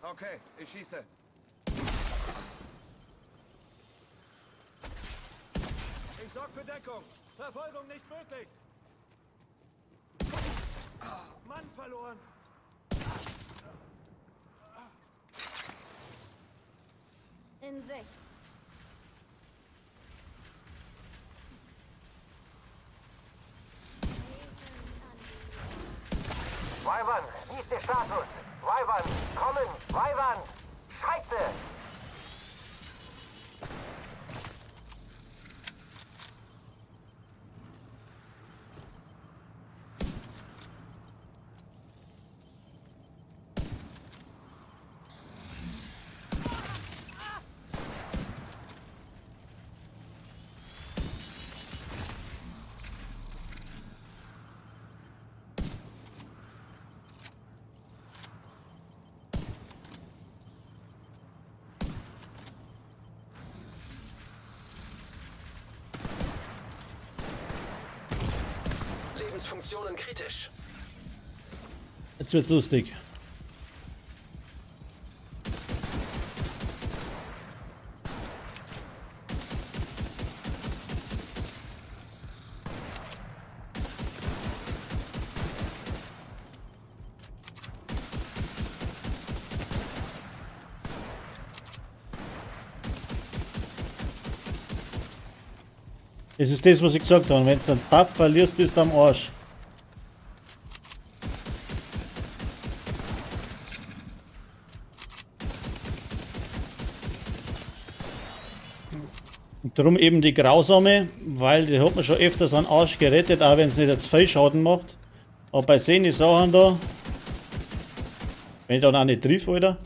Okay, ich schieße. Ich sorge für Deckung. Verfolgung nicht möglich. Mann verloren. In Sicht. Wyvern, wie ist der Status? Wyvern, kommen! Wyvern! Scheiße! Lebensfunktionen kritisch. Jetzt wird's lustig. Es ist das, was ich gesagt habe. Wenn du einen Buff verlierst, bist du am Arsch. Und darum eben die grausame, weil die hat man schon öfters an Arsch gerettet, auch wenn es nicht jetzt viel Schaden macht. Aber bei solchen Sachen da, wenn ich dann auch nicht triff, Alter.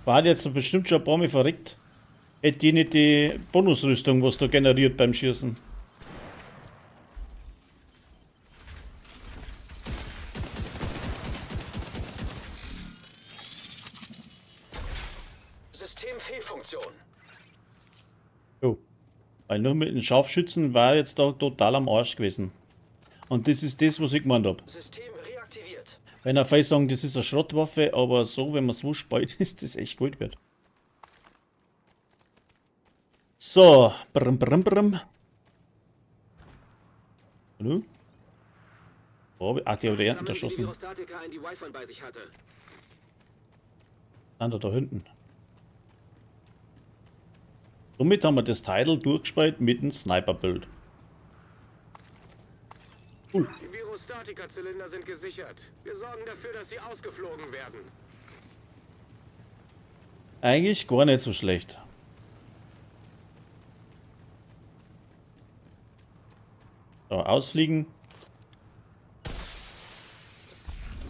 War jetzt bestimmt schon ein paar Mal verreckt. Hätte die nicht die Bonusrüstung, was da generiert beim Schießen. Systemfehlfunktion. Jo. Weil nur mit den Scharfschützen war jetzt da total am Arsch gewesen. Und das ist das, was ich gemeint hab. System reaktiviert. Wenn er viele sagen, das ist eine Schrottwaffe, aber so, wenn man so spielt, ist das echt Gold wert. So, brm, brm, brm. Hallo? Oh, ach, die hat der Sammeln Sie die erschossen. Virostatika ein, die Wyvern bei sich hatte. Sind da hinten. Somit haben wir das Title durchgespielt mit dem Sniper-Build. Cool. Die Virostatika-Zylinder sind gesichert. Wir sorgen dafür, dass sie ausgeflogen werden. Eigentlich gar nicht so schlecht. So, ausfliegen.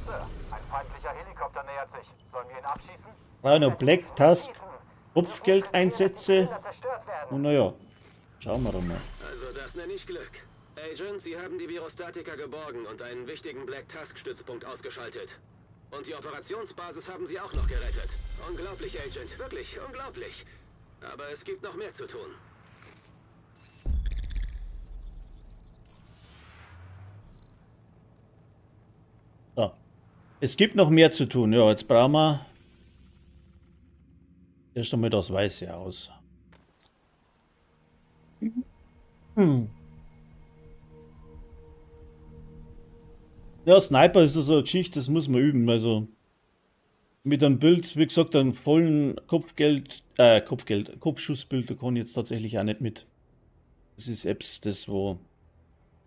Sir, ein feindlicher Helikopter nähert sich. Sollen wir ihn abschießen? Brauche noch Black Tusk, Kopfgeldeinsätze. Zerstört werden. Und naja, schauen wir doch mal. Also das nenne ich Glück. Agent, Sie haben die Virostatika geborgen und einen wichtigen Black Tusk-Stützpunkt ausgeschaltet. Und die Operationsbasis haben Sie auch noch gerettet. Unglaublich, Agent. Wirklich, unglaublich. Aber es gibt noch mehr zu tun. So. Es gibt noch mehr zu tun. Ja, jetzt brauchen wir erst einmal das Weiße aus. Hm. Ja, Sniper ist so eine Geschichte, das muss man üben. Also mit einem Bild, wie gesagt, einem vollen Kopfgeld, Kopfschussbild, da kann ich jetzt tatsächlich auch nicht mit. Das ist Apps, das wo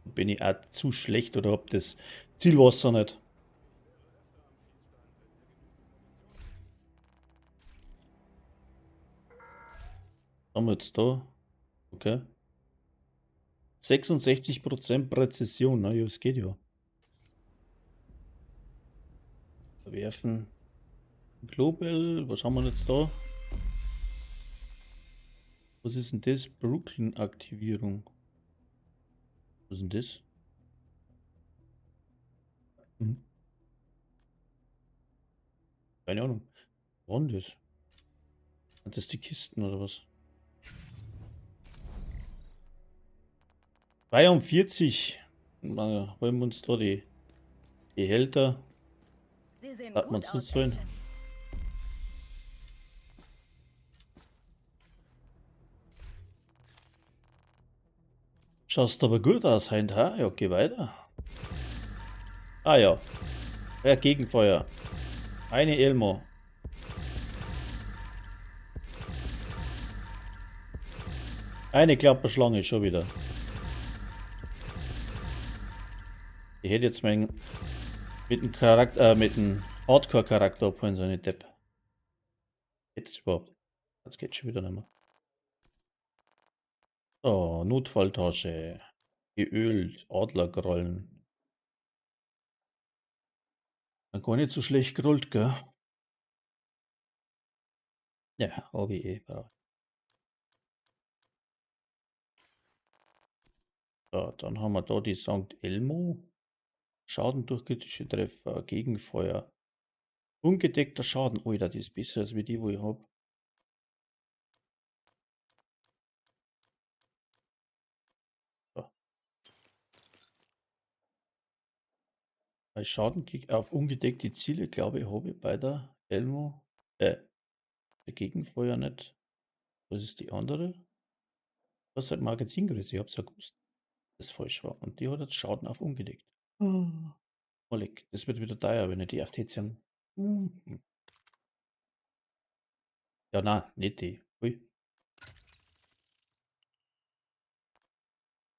bin ich auch zu schlecht oder hab das Zielwasser nicht. Was haben wir jetzt da? Okay. 66% Präzision, na ja, es geht ja. Werfen. Global, was haben wir jetzt da? Was ist denn das? Brooklyn-Aktivierung. Was ist denn das? Hm. Keine Ahnung. Was war denn das? Sind das die Kisten oder was? 42. Na, holen wir uns da die Gehälter. Sie sehen Hat man gut aus, zuzahlen. Agent. Schaust aber gut aus, Heint, ha? Ja, geh weiter. Ah ja. Ja, Gegenfeuer. Eine Elmo. Eine Klapperschlange schon wieder. Ich hätte jetzt mein mit dem Charakter, mit dem Hardcore-Charakter abholen sollen, Depp. Geht das überhaupt? Das geht schon wieder nicht mehr. So, Notfalltasche. Geölt, Adlergrollen. Gar nicht so schlecht gerollt, gell? Ja, hab ich eh. So, dann haben wir da die St. Elmo. Schaden durch kritische Treffer, Gegenfeuer. Ungedeckter Schaden. Alter, die ist besser als wie die, wo ich hab. So. Bei Schaden auf ungedeckte Ziele, glaube ich, habe ich bei der Elmo. Der Gegenfeuer nicht. Was ist die andere? Was hat Magazingröße? Ich hab's ja gewusst, dass das falsch war. Und die hat jetzt Schaden auf ungedeckt. Oleg, das wird wieder teuer, wenn ich die auf T10. Ja, nein, nicht die. Ui.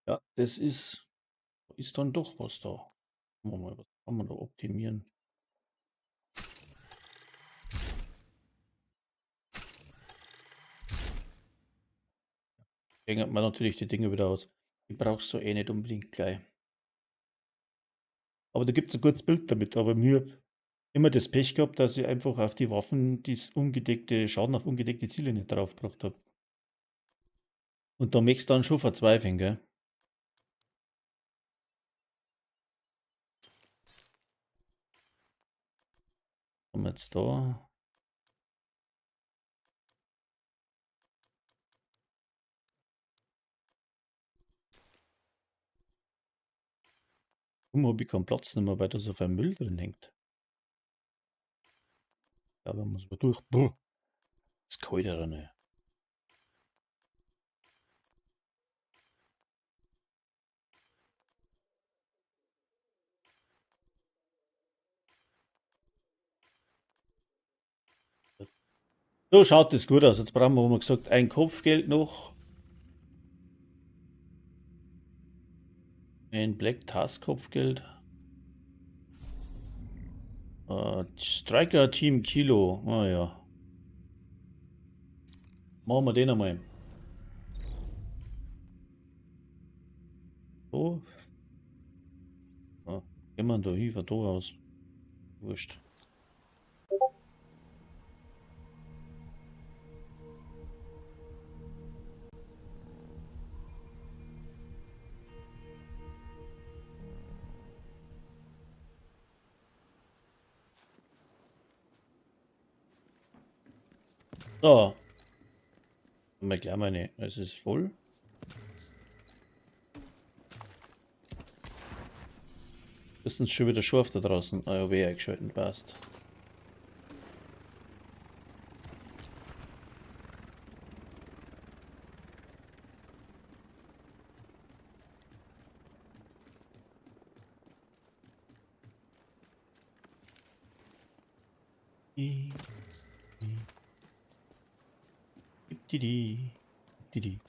Ja, das ist dann doch was da. Schauen wir mal, was kann man da optimieren? Hängt man natürlich die Dinge wieder aus. Die brauchst du eh nicht unbedingt gleich. Aber da gibt's ein gutes Bild damit. Aber mir immer das Pech gehabt, dass ich einfach auf die Waffen das ungedeckte Schaden auf ungedeckte Ziele nicht draufgebracht hab. Und da möchtest du dann schon verzweifeln, gell? Was haben wir jetzt da? Warum hab ich keinen Platz mehr, weil da so viel Müll drin hängt? Ja, aber muss man durch. Buh. Das ist kalt drin, ey. So schaut das gut aus. Jetzt brauchen wir, wo wir gesagt, ein Kopfgeld noch. Ein Black Tusk Kopfgeld. Striker Team Kilo. Ah ja. Machen wir den einmal. So. Ah, gehen wir da hin, von da aus. Wurscht. So. Mal gleich meine. Es ist voll. Das ist schon wieder scharf da draußen. Ah ja, weh eingeschalten, passt. Die.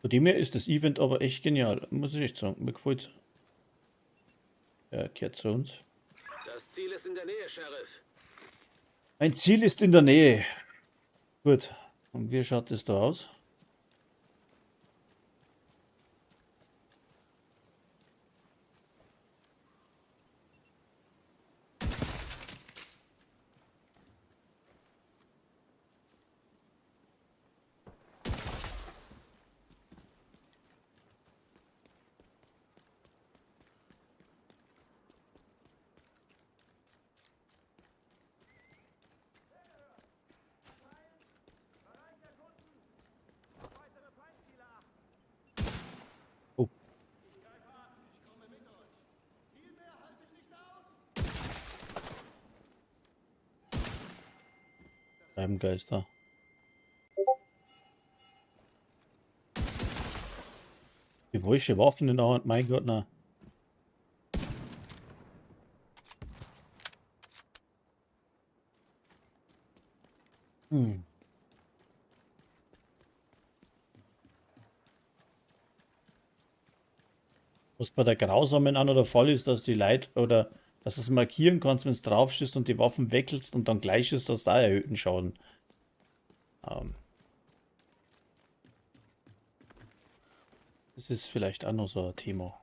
Von dem her ist das Event aber echt genial, muss ich echt sagen. Mir gefällt's. Er kehrt zu uns. Das Ziel ist in der Nähe, Sheriff. Ein Ziel ist in der Nähe. Gut. Und wie schaut es da aus? Scheibengeister. Die falsche Waffen in der Hand, mein Gott, na. Hm. Was bei der Grausamen auch noch der Fall ist, dass die Leute oder dass du es markieren kannst, wenn es drauf schießt und die Waffen wechselst und dann gleich ist, dass da erhöhten Schaden. Das ist vielleicht auch noch so ein Thema.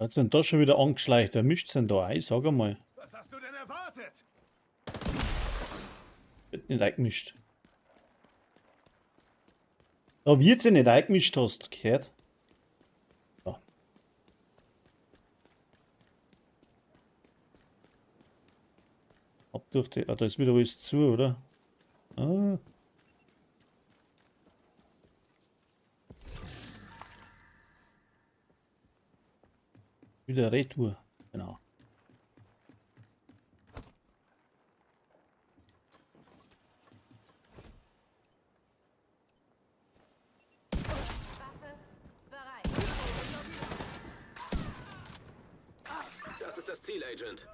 Hat denn da schon wieder angeschleicht? Wer mischt denn da ein? Sag einmal. Was hast du denn erwartet? Wird nicht eingemischt. Da wird sie nicht eingemischt, hast du gehört? So. Ab durch die. Ah, da ist wieder alles zu, oder? Ah. Wieder Retour, genau. Waffe bereit. Das ist das Ziel, Agent.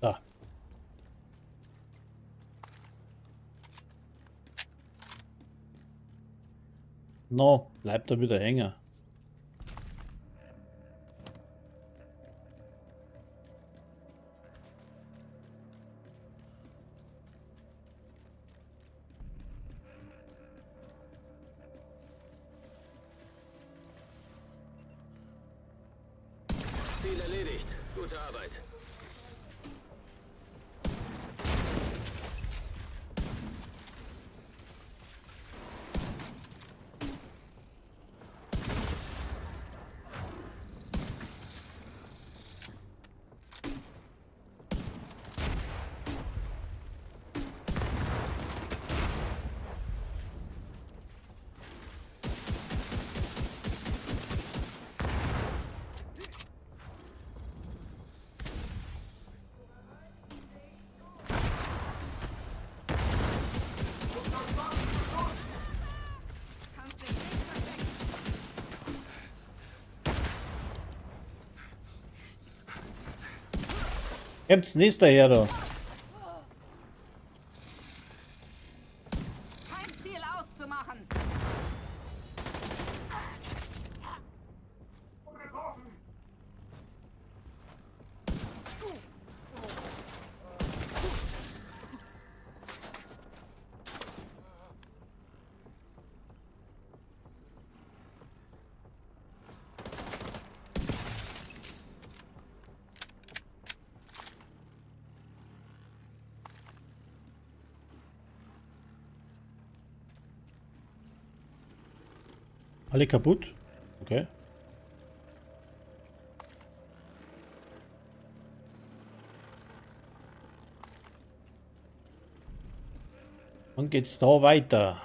Da. No, bleibt da wieder hängen. Ziel erledigt. Gute Arbeit. Kannst dich nicht verstecken. Kommt's nächster her da. Kein Ziel auszumachen. Alle kaputt? Okay. Dann geht's da weiter.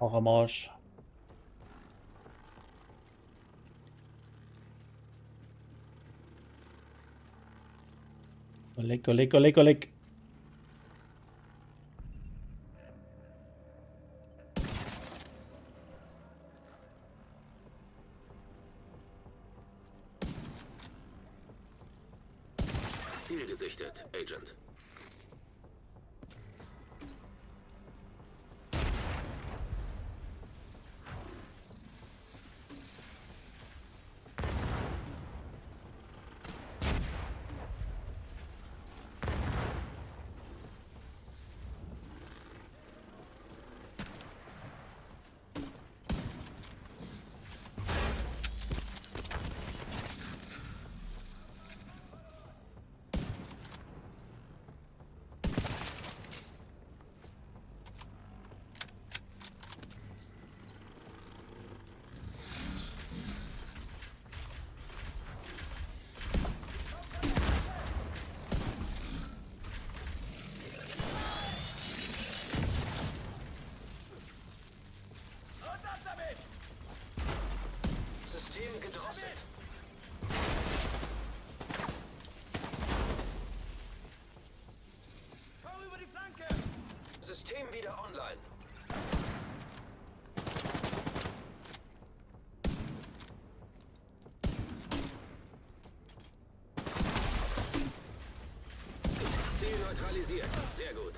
Auch am Arsch. Lecker, lecker, lecker, leck. Ziel gesichtet, Agent. System gedrosselt. Hau über die Flanke! System wieder online. Ziel neutralisiert. Sehr gut.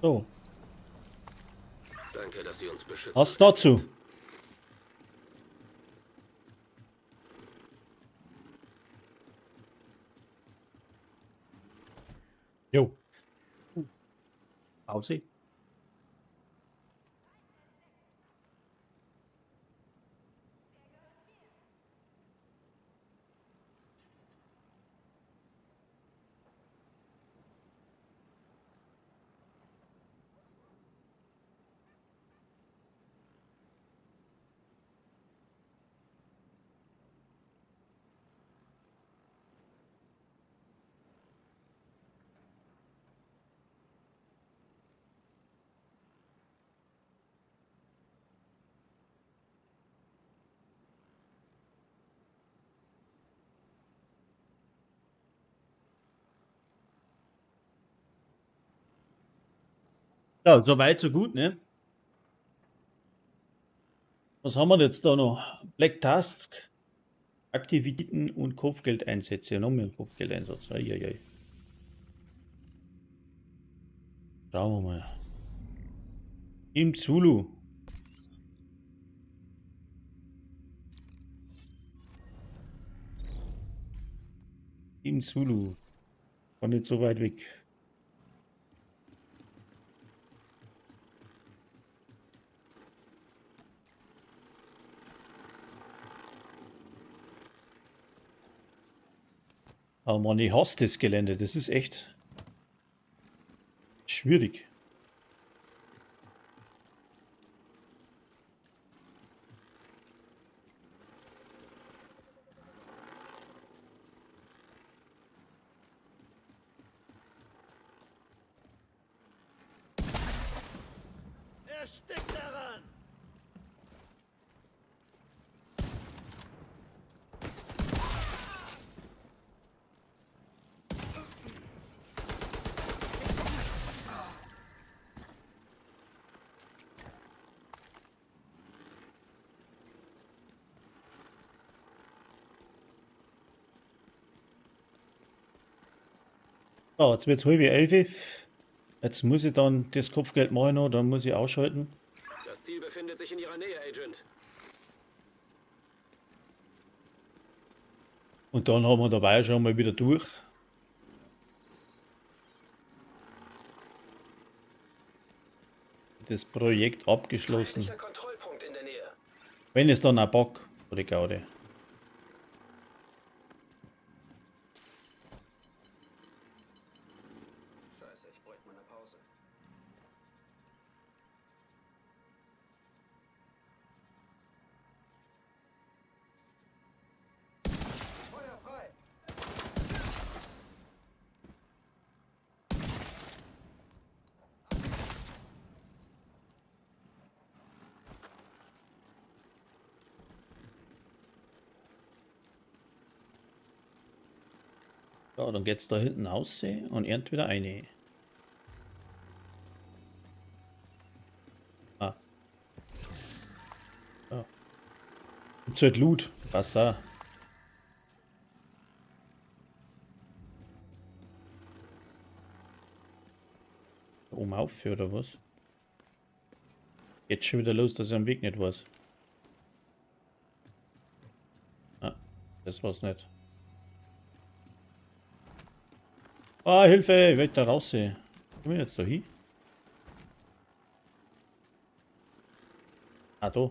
So, Danke, dass Sie uns beschützen. was dazu? Jo. Pause. Ja, so weit, so gut, ne? Was haben wir denn jetzt da noch? Black Task, Aktivitäten und Kopfgeldeinsätze. Noch mehr Kopfgeldeinsatz. Eieiei. Schauen wir mal. Im Zulu. Im Zulu. War nicht so weit weg. Aber man, ich hasse das Gelände. Das ist echt schwierig. Er steckt daran! So, jetzt wird es 10:30. Jetzt muss ich dann das Kopfgeld machen noch, dann muss ich ausschalten. Das Ziel befindet sich in Ihrer Nähe, Agent. Und dann haben wir dabei schon mal wieder durch. Das Projekt abgeschlossen. Feindlicher Kontrollpunkt in der Nähe. Wenn es dann auch Bock oder Gaude. Scheiße, ich bräuchte mal eine Pause. Ja, dann geht's da hinten raus und ernt wieder eine. Ah. Ja. Gibt's halt Loot. Wasser. Da oben auf oder was? Jetzt schon wieder los, dass ich am Weg nicht weiß. Ah, das war's nicht. Ah, Hilfe! Ich will da raus. Komm ich jetzt da hin? Ah, da.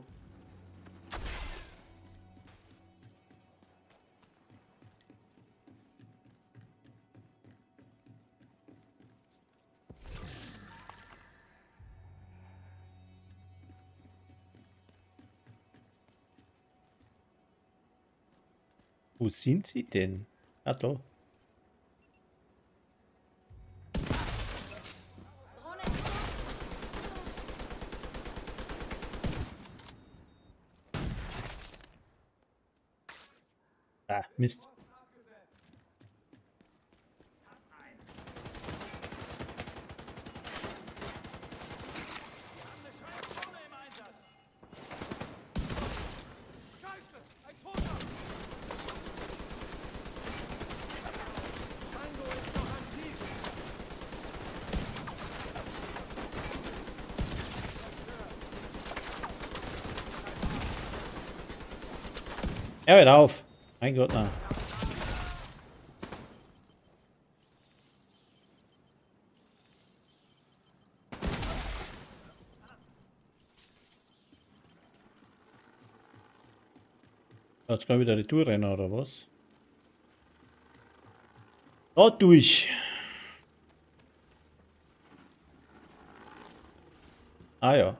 Wo sind sie denn? Ah, da. Ah, Mist. Scheiße! Ein Toter! Tango ist noch aktiv! Er hört auf. Mein Gott, na. Jetzt kann ich wieder Retour rennen, oder was? Da durch. Ah ja.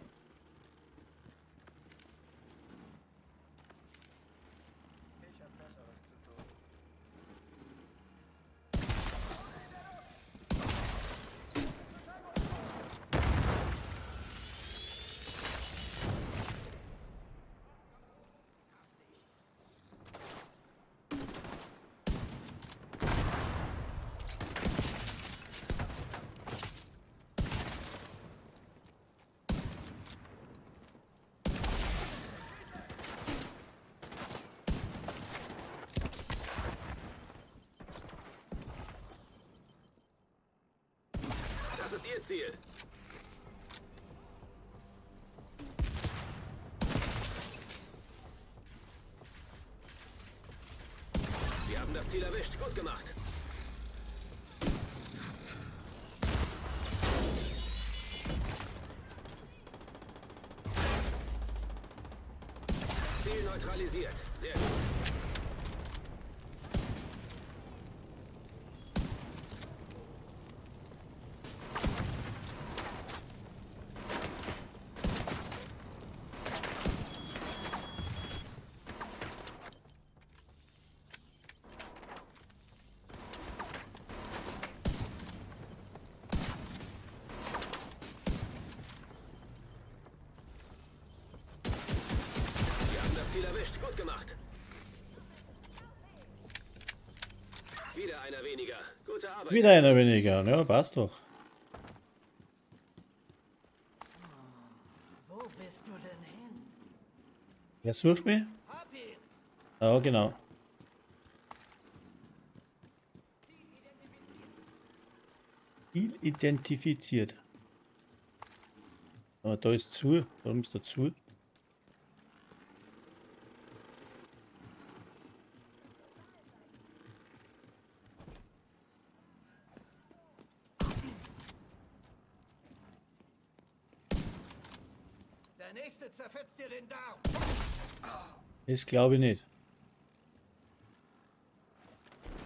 Das ist Ihr Ziel. Sie haben das Ziel erwischt. Gut gemacht. Ziel neutralisiert. Sehr gut. Sie haben das Ziel erwischt. Gut gemacht. Wieder einer weniger. Gute Arbeit. Wieder einer weniger. Ja, passt doch. Wo bist du denn hin? Wer sucht mich? Hab ihn! Ja, genau. Ziel identifiziert. Aber da ist zu. Warum ist da zu? Der nächste zerfetzt dir den Darm. Das glaube ich nicht.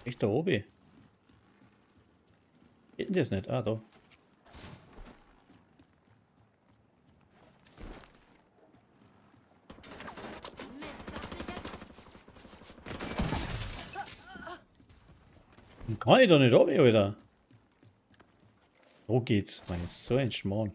Echt da oben? Geht denn das nicht? Ah, da. Mist, dachte ich jetzt. Dann kann ich da nicht runter, Alter. Wo geht's? Man, ist so ein Schmarrn.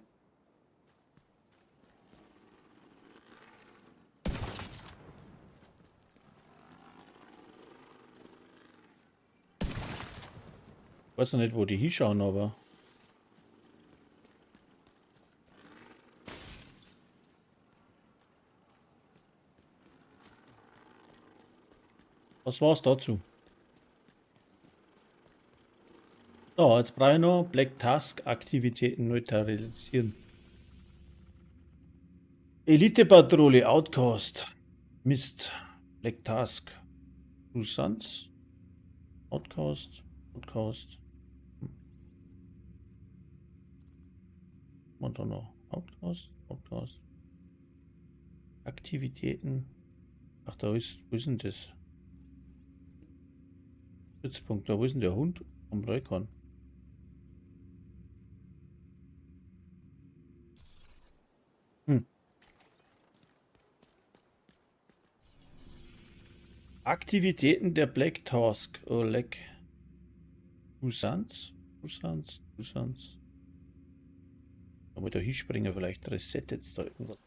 Weiß noch nicht, wo die hinschauen, aber. Was war's dazu? So, jetzt brauche ich noch Black Task Aktivitäten neutralisieren. Elite Patrouille, Outcast. Mist. Black Task. Two Sons. Outcast. Outcast. Und dann noch Outcast. Outcast. Aktivitäten. Ach, da ist. Wo ist denn das? Stützpunkt. Da, wo ist denn der Hund? Am Leukon. Aktivitäten der Black Task. Oh, leck. Usans? Usans? Usans? Aber da hinspringen vielleicht. Reset jetzt da irgendwas.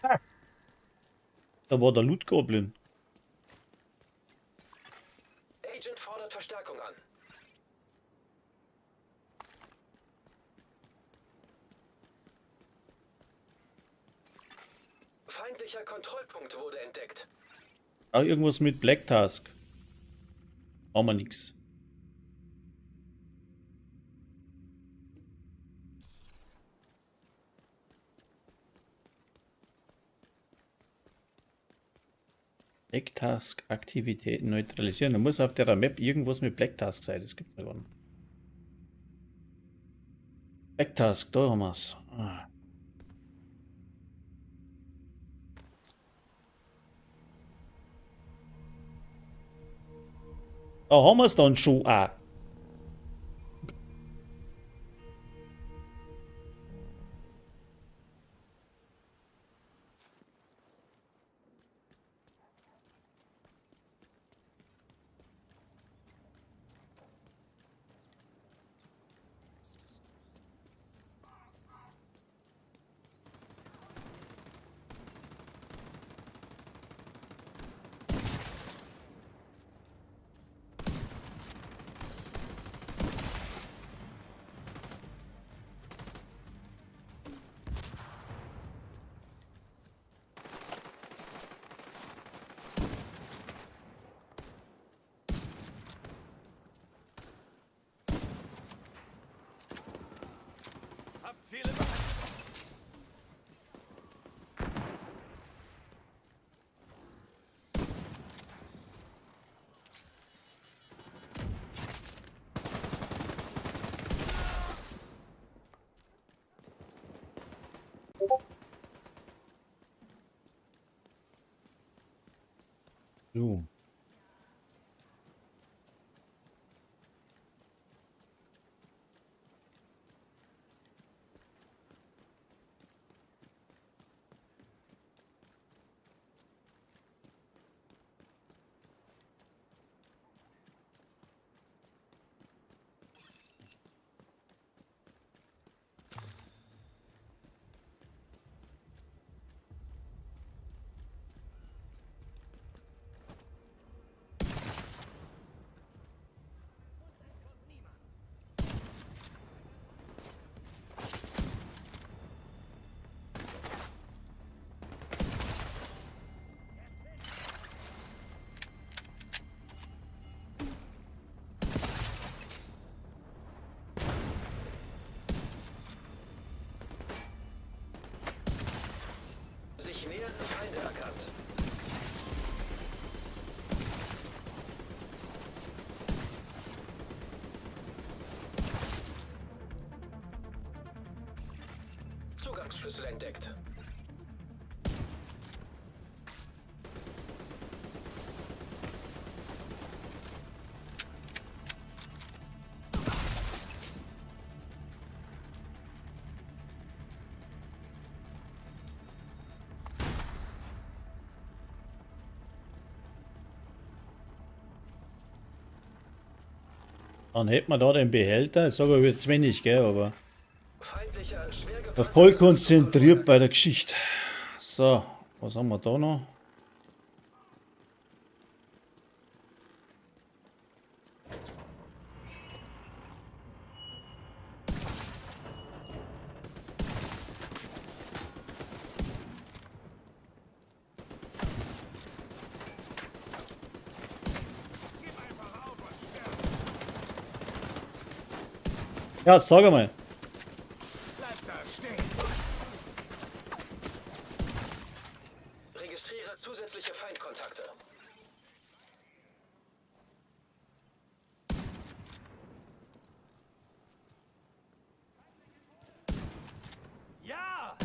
Ah. Da war der Loot Goblin. Agent fordert Verstärkung an. Feindlicher Kontrollpunkt wurde entdeckt. Auch irgendwas mit Black Task. Haben wir nix. Black Task Aktivitäten neutralisieren. Da muss auf der Map irgendwas mit Black Task sein. Das gibt's ja gar nicht. Black Task, da haben wir's. Ah. Da haben wir's dann schon auch. Hab Ziele bereit. So. Sich nähernde Feinde erkannt. Zugangsschlüssel entdeckt. Dann hätten wir da den Behälter. Ich sage aber jetzt wenig, gell, aber. Voll konzentriert bei der Geschichte. So, was haben wir da noch? Ja, sag einmal. Bleib da stehen. Registriere zusätzliche Feindkontakte. Ja!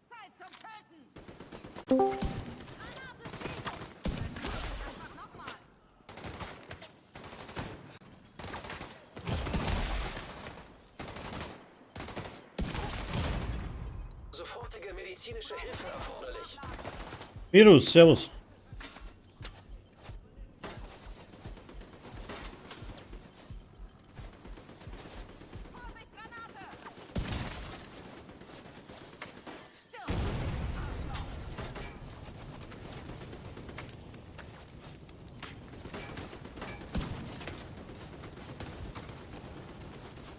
Zeit zum Töten! Granate schießen! Einfach nochmal! Sofortige medizinische Hilfe erforderlich. Virus, servus. Vorsicht, Granate! Stirb! Arschloch!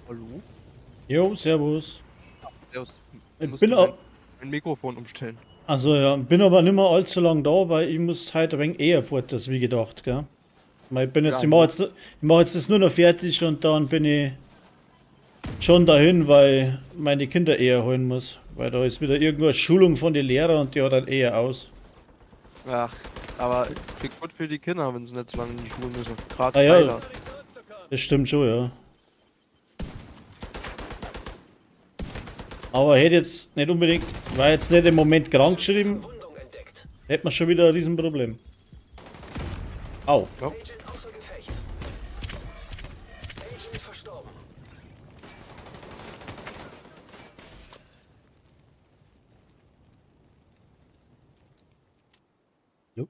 Hallo? Jo, servus. Servus. Ich Musste bin auch. mein Mikrofon umstellen. Also ja, bin aber nicht mehr allzu lang da, weil ich muss heute ein wenig eher fort, als wie gedacht, gell? Ich bin jetzt, Ja, ich mache jetzt, ich mach jetzt das nur noch fertig und dann bin ich schon dahin, weil meine Kinder eher holen muss. Weil da ist wieder irgendwo eine Schulung von den Lehrern und die hat dann eher aus. Ach, aber klingt gut für die Kinder, wenn sie nicht so lange in die Schule müssen. Gerade Ah ja. freitags. Das stimmt schon, ja. Aber hätte jetzt nicht unbedingt, war jetzt nicht im Moment krank geschrieben, Verwundung entdeckt. hätte man schon wieder ein Riesenproblem. Au. Agent außer Gefecht. Agent verstorben. Jo.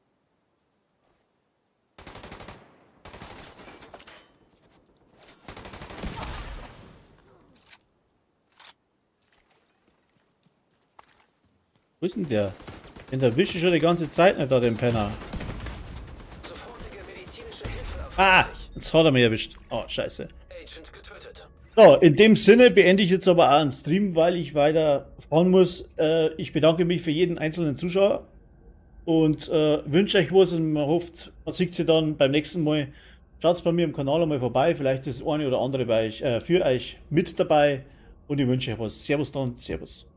Wo ist denn der? Den erwische ich schon die ganze Zeit nicht da, den Penner. Sofortige medizinische Hilfe Ah, erforderlich. jetzt hat er mich erwischt. Oh, scheiße. Agent getötet. So, in dem Sinne beende ich jetzt aber auch einen Stream, weil ich weiter fahren muss. Ich bedanke mich für jeden einzelnen Zuschauer und wünsche euch was und man hofft, man sieht sie dann beim nächsten Mal. Schaut bei mir im Kanal einmal vorbei, vielleicht ist das eine oder andere bei euch, für euch mit dabei und ich wünsche euch was. Servus dann, Servus.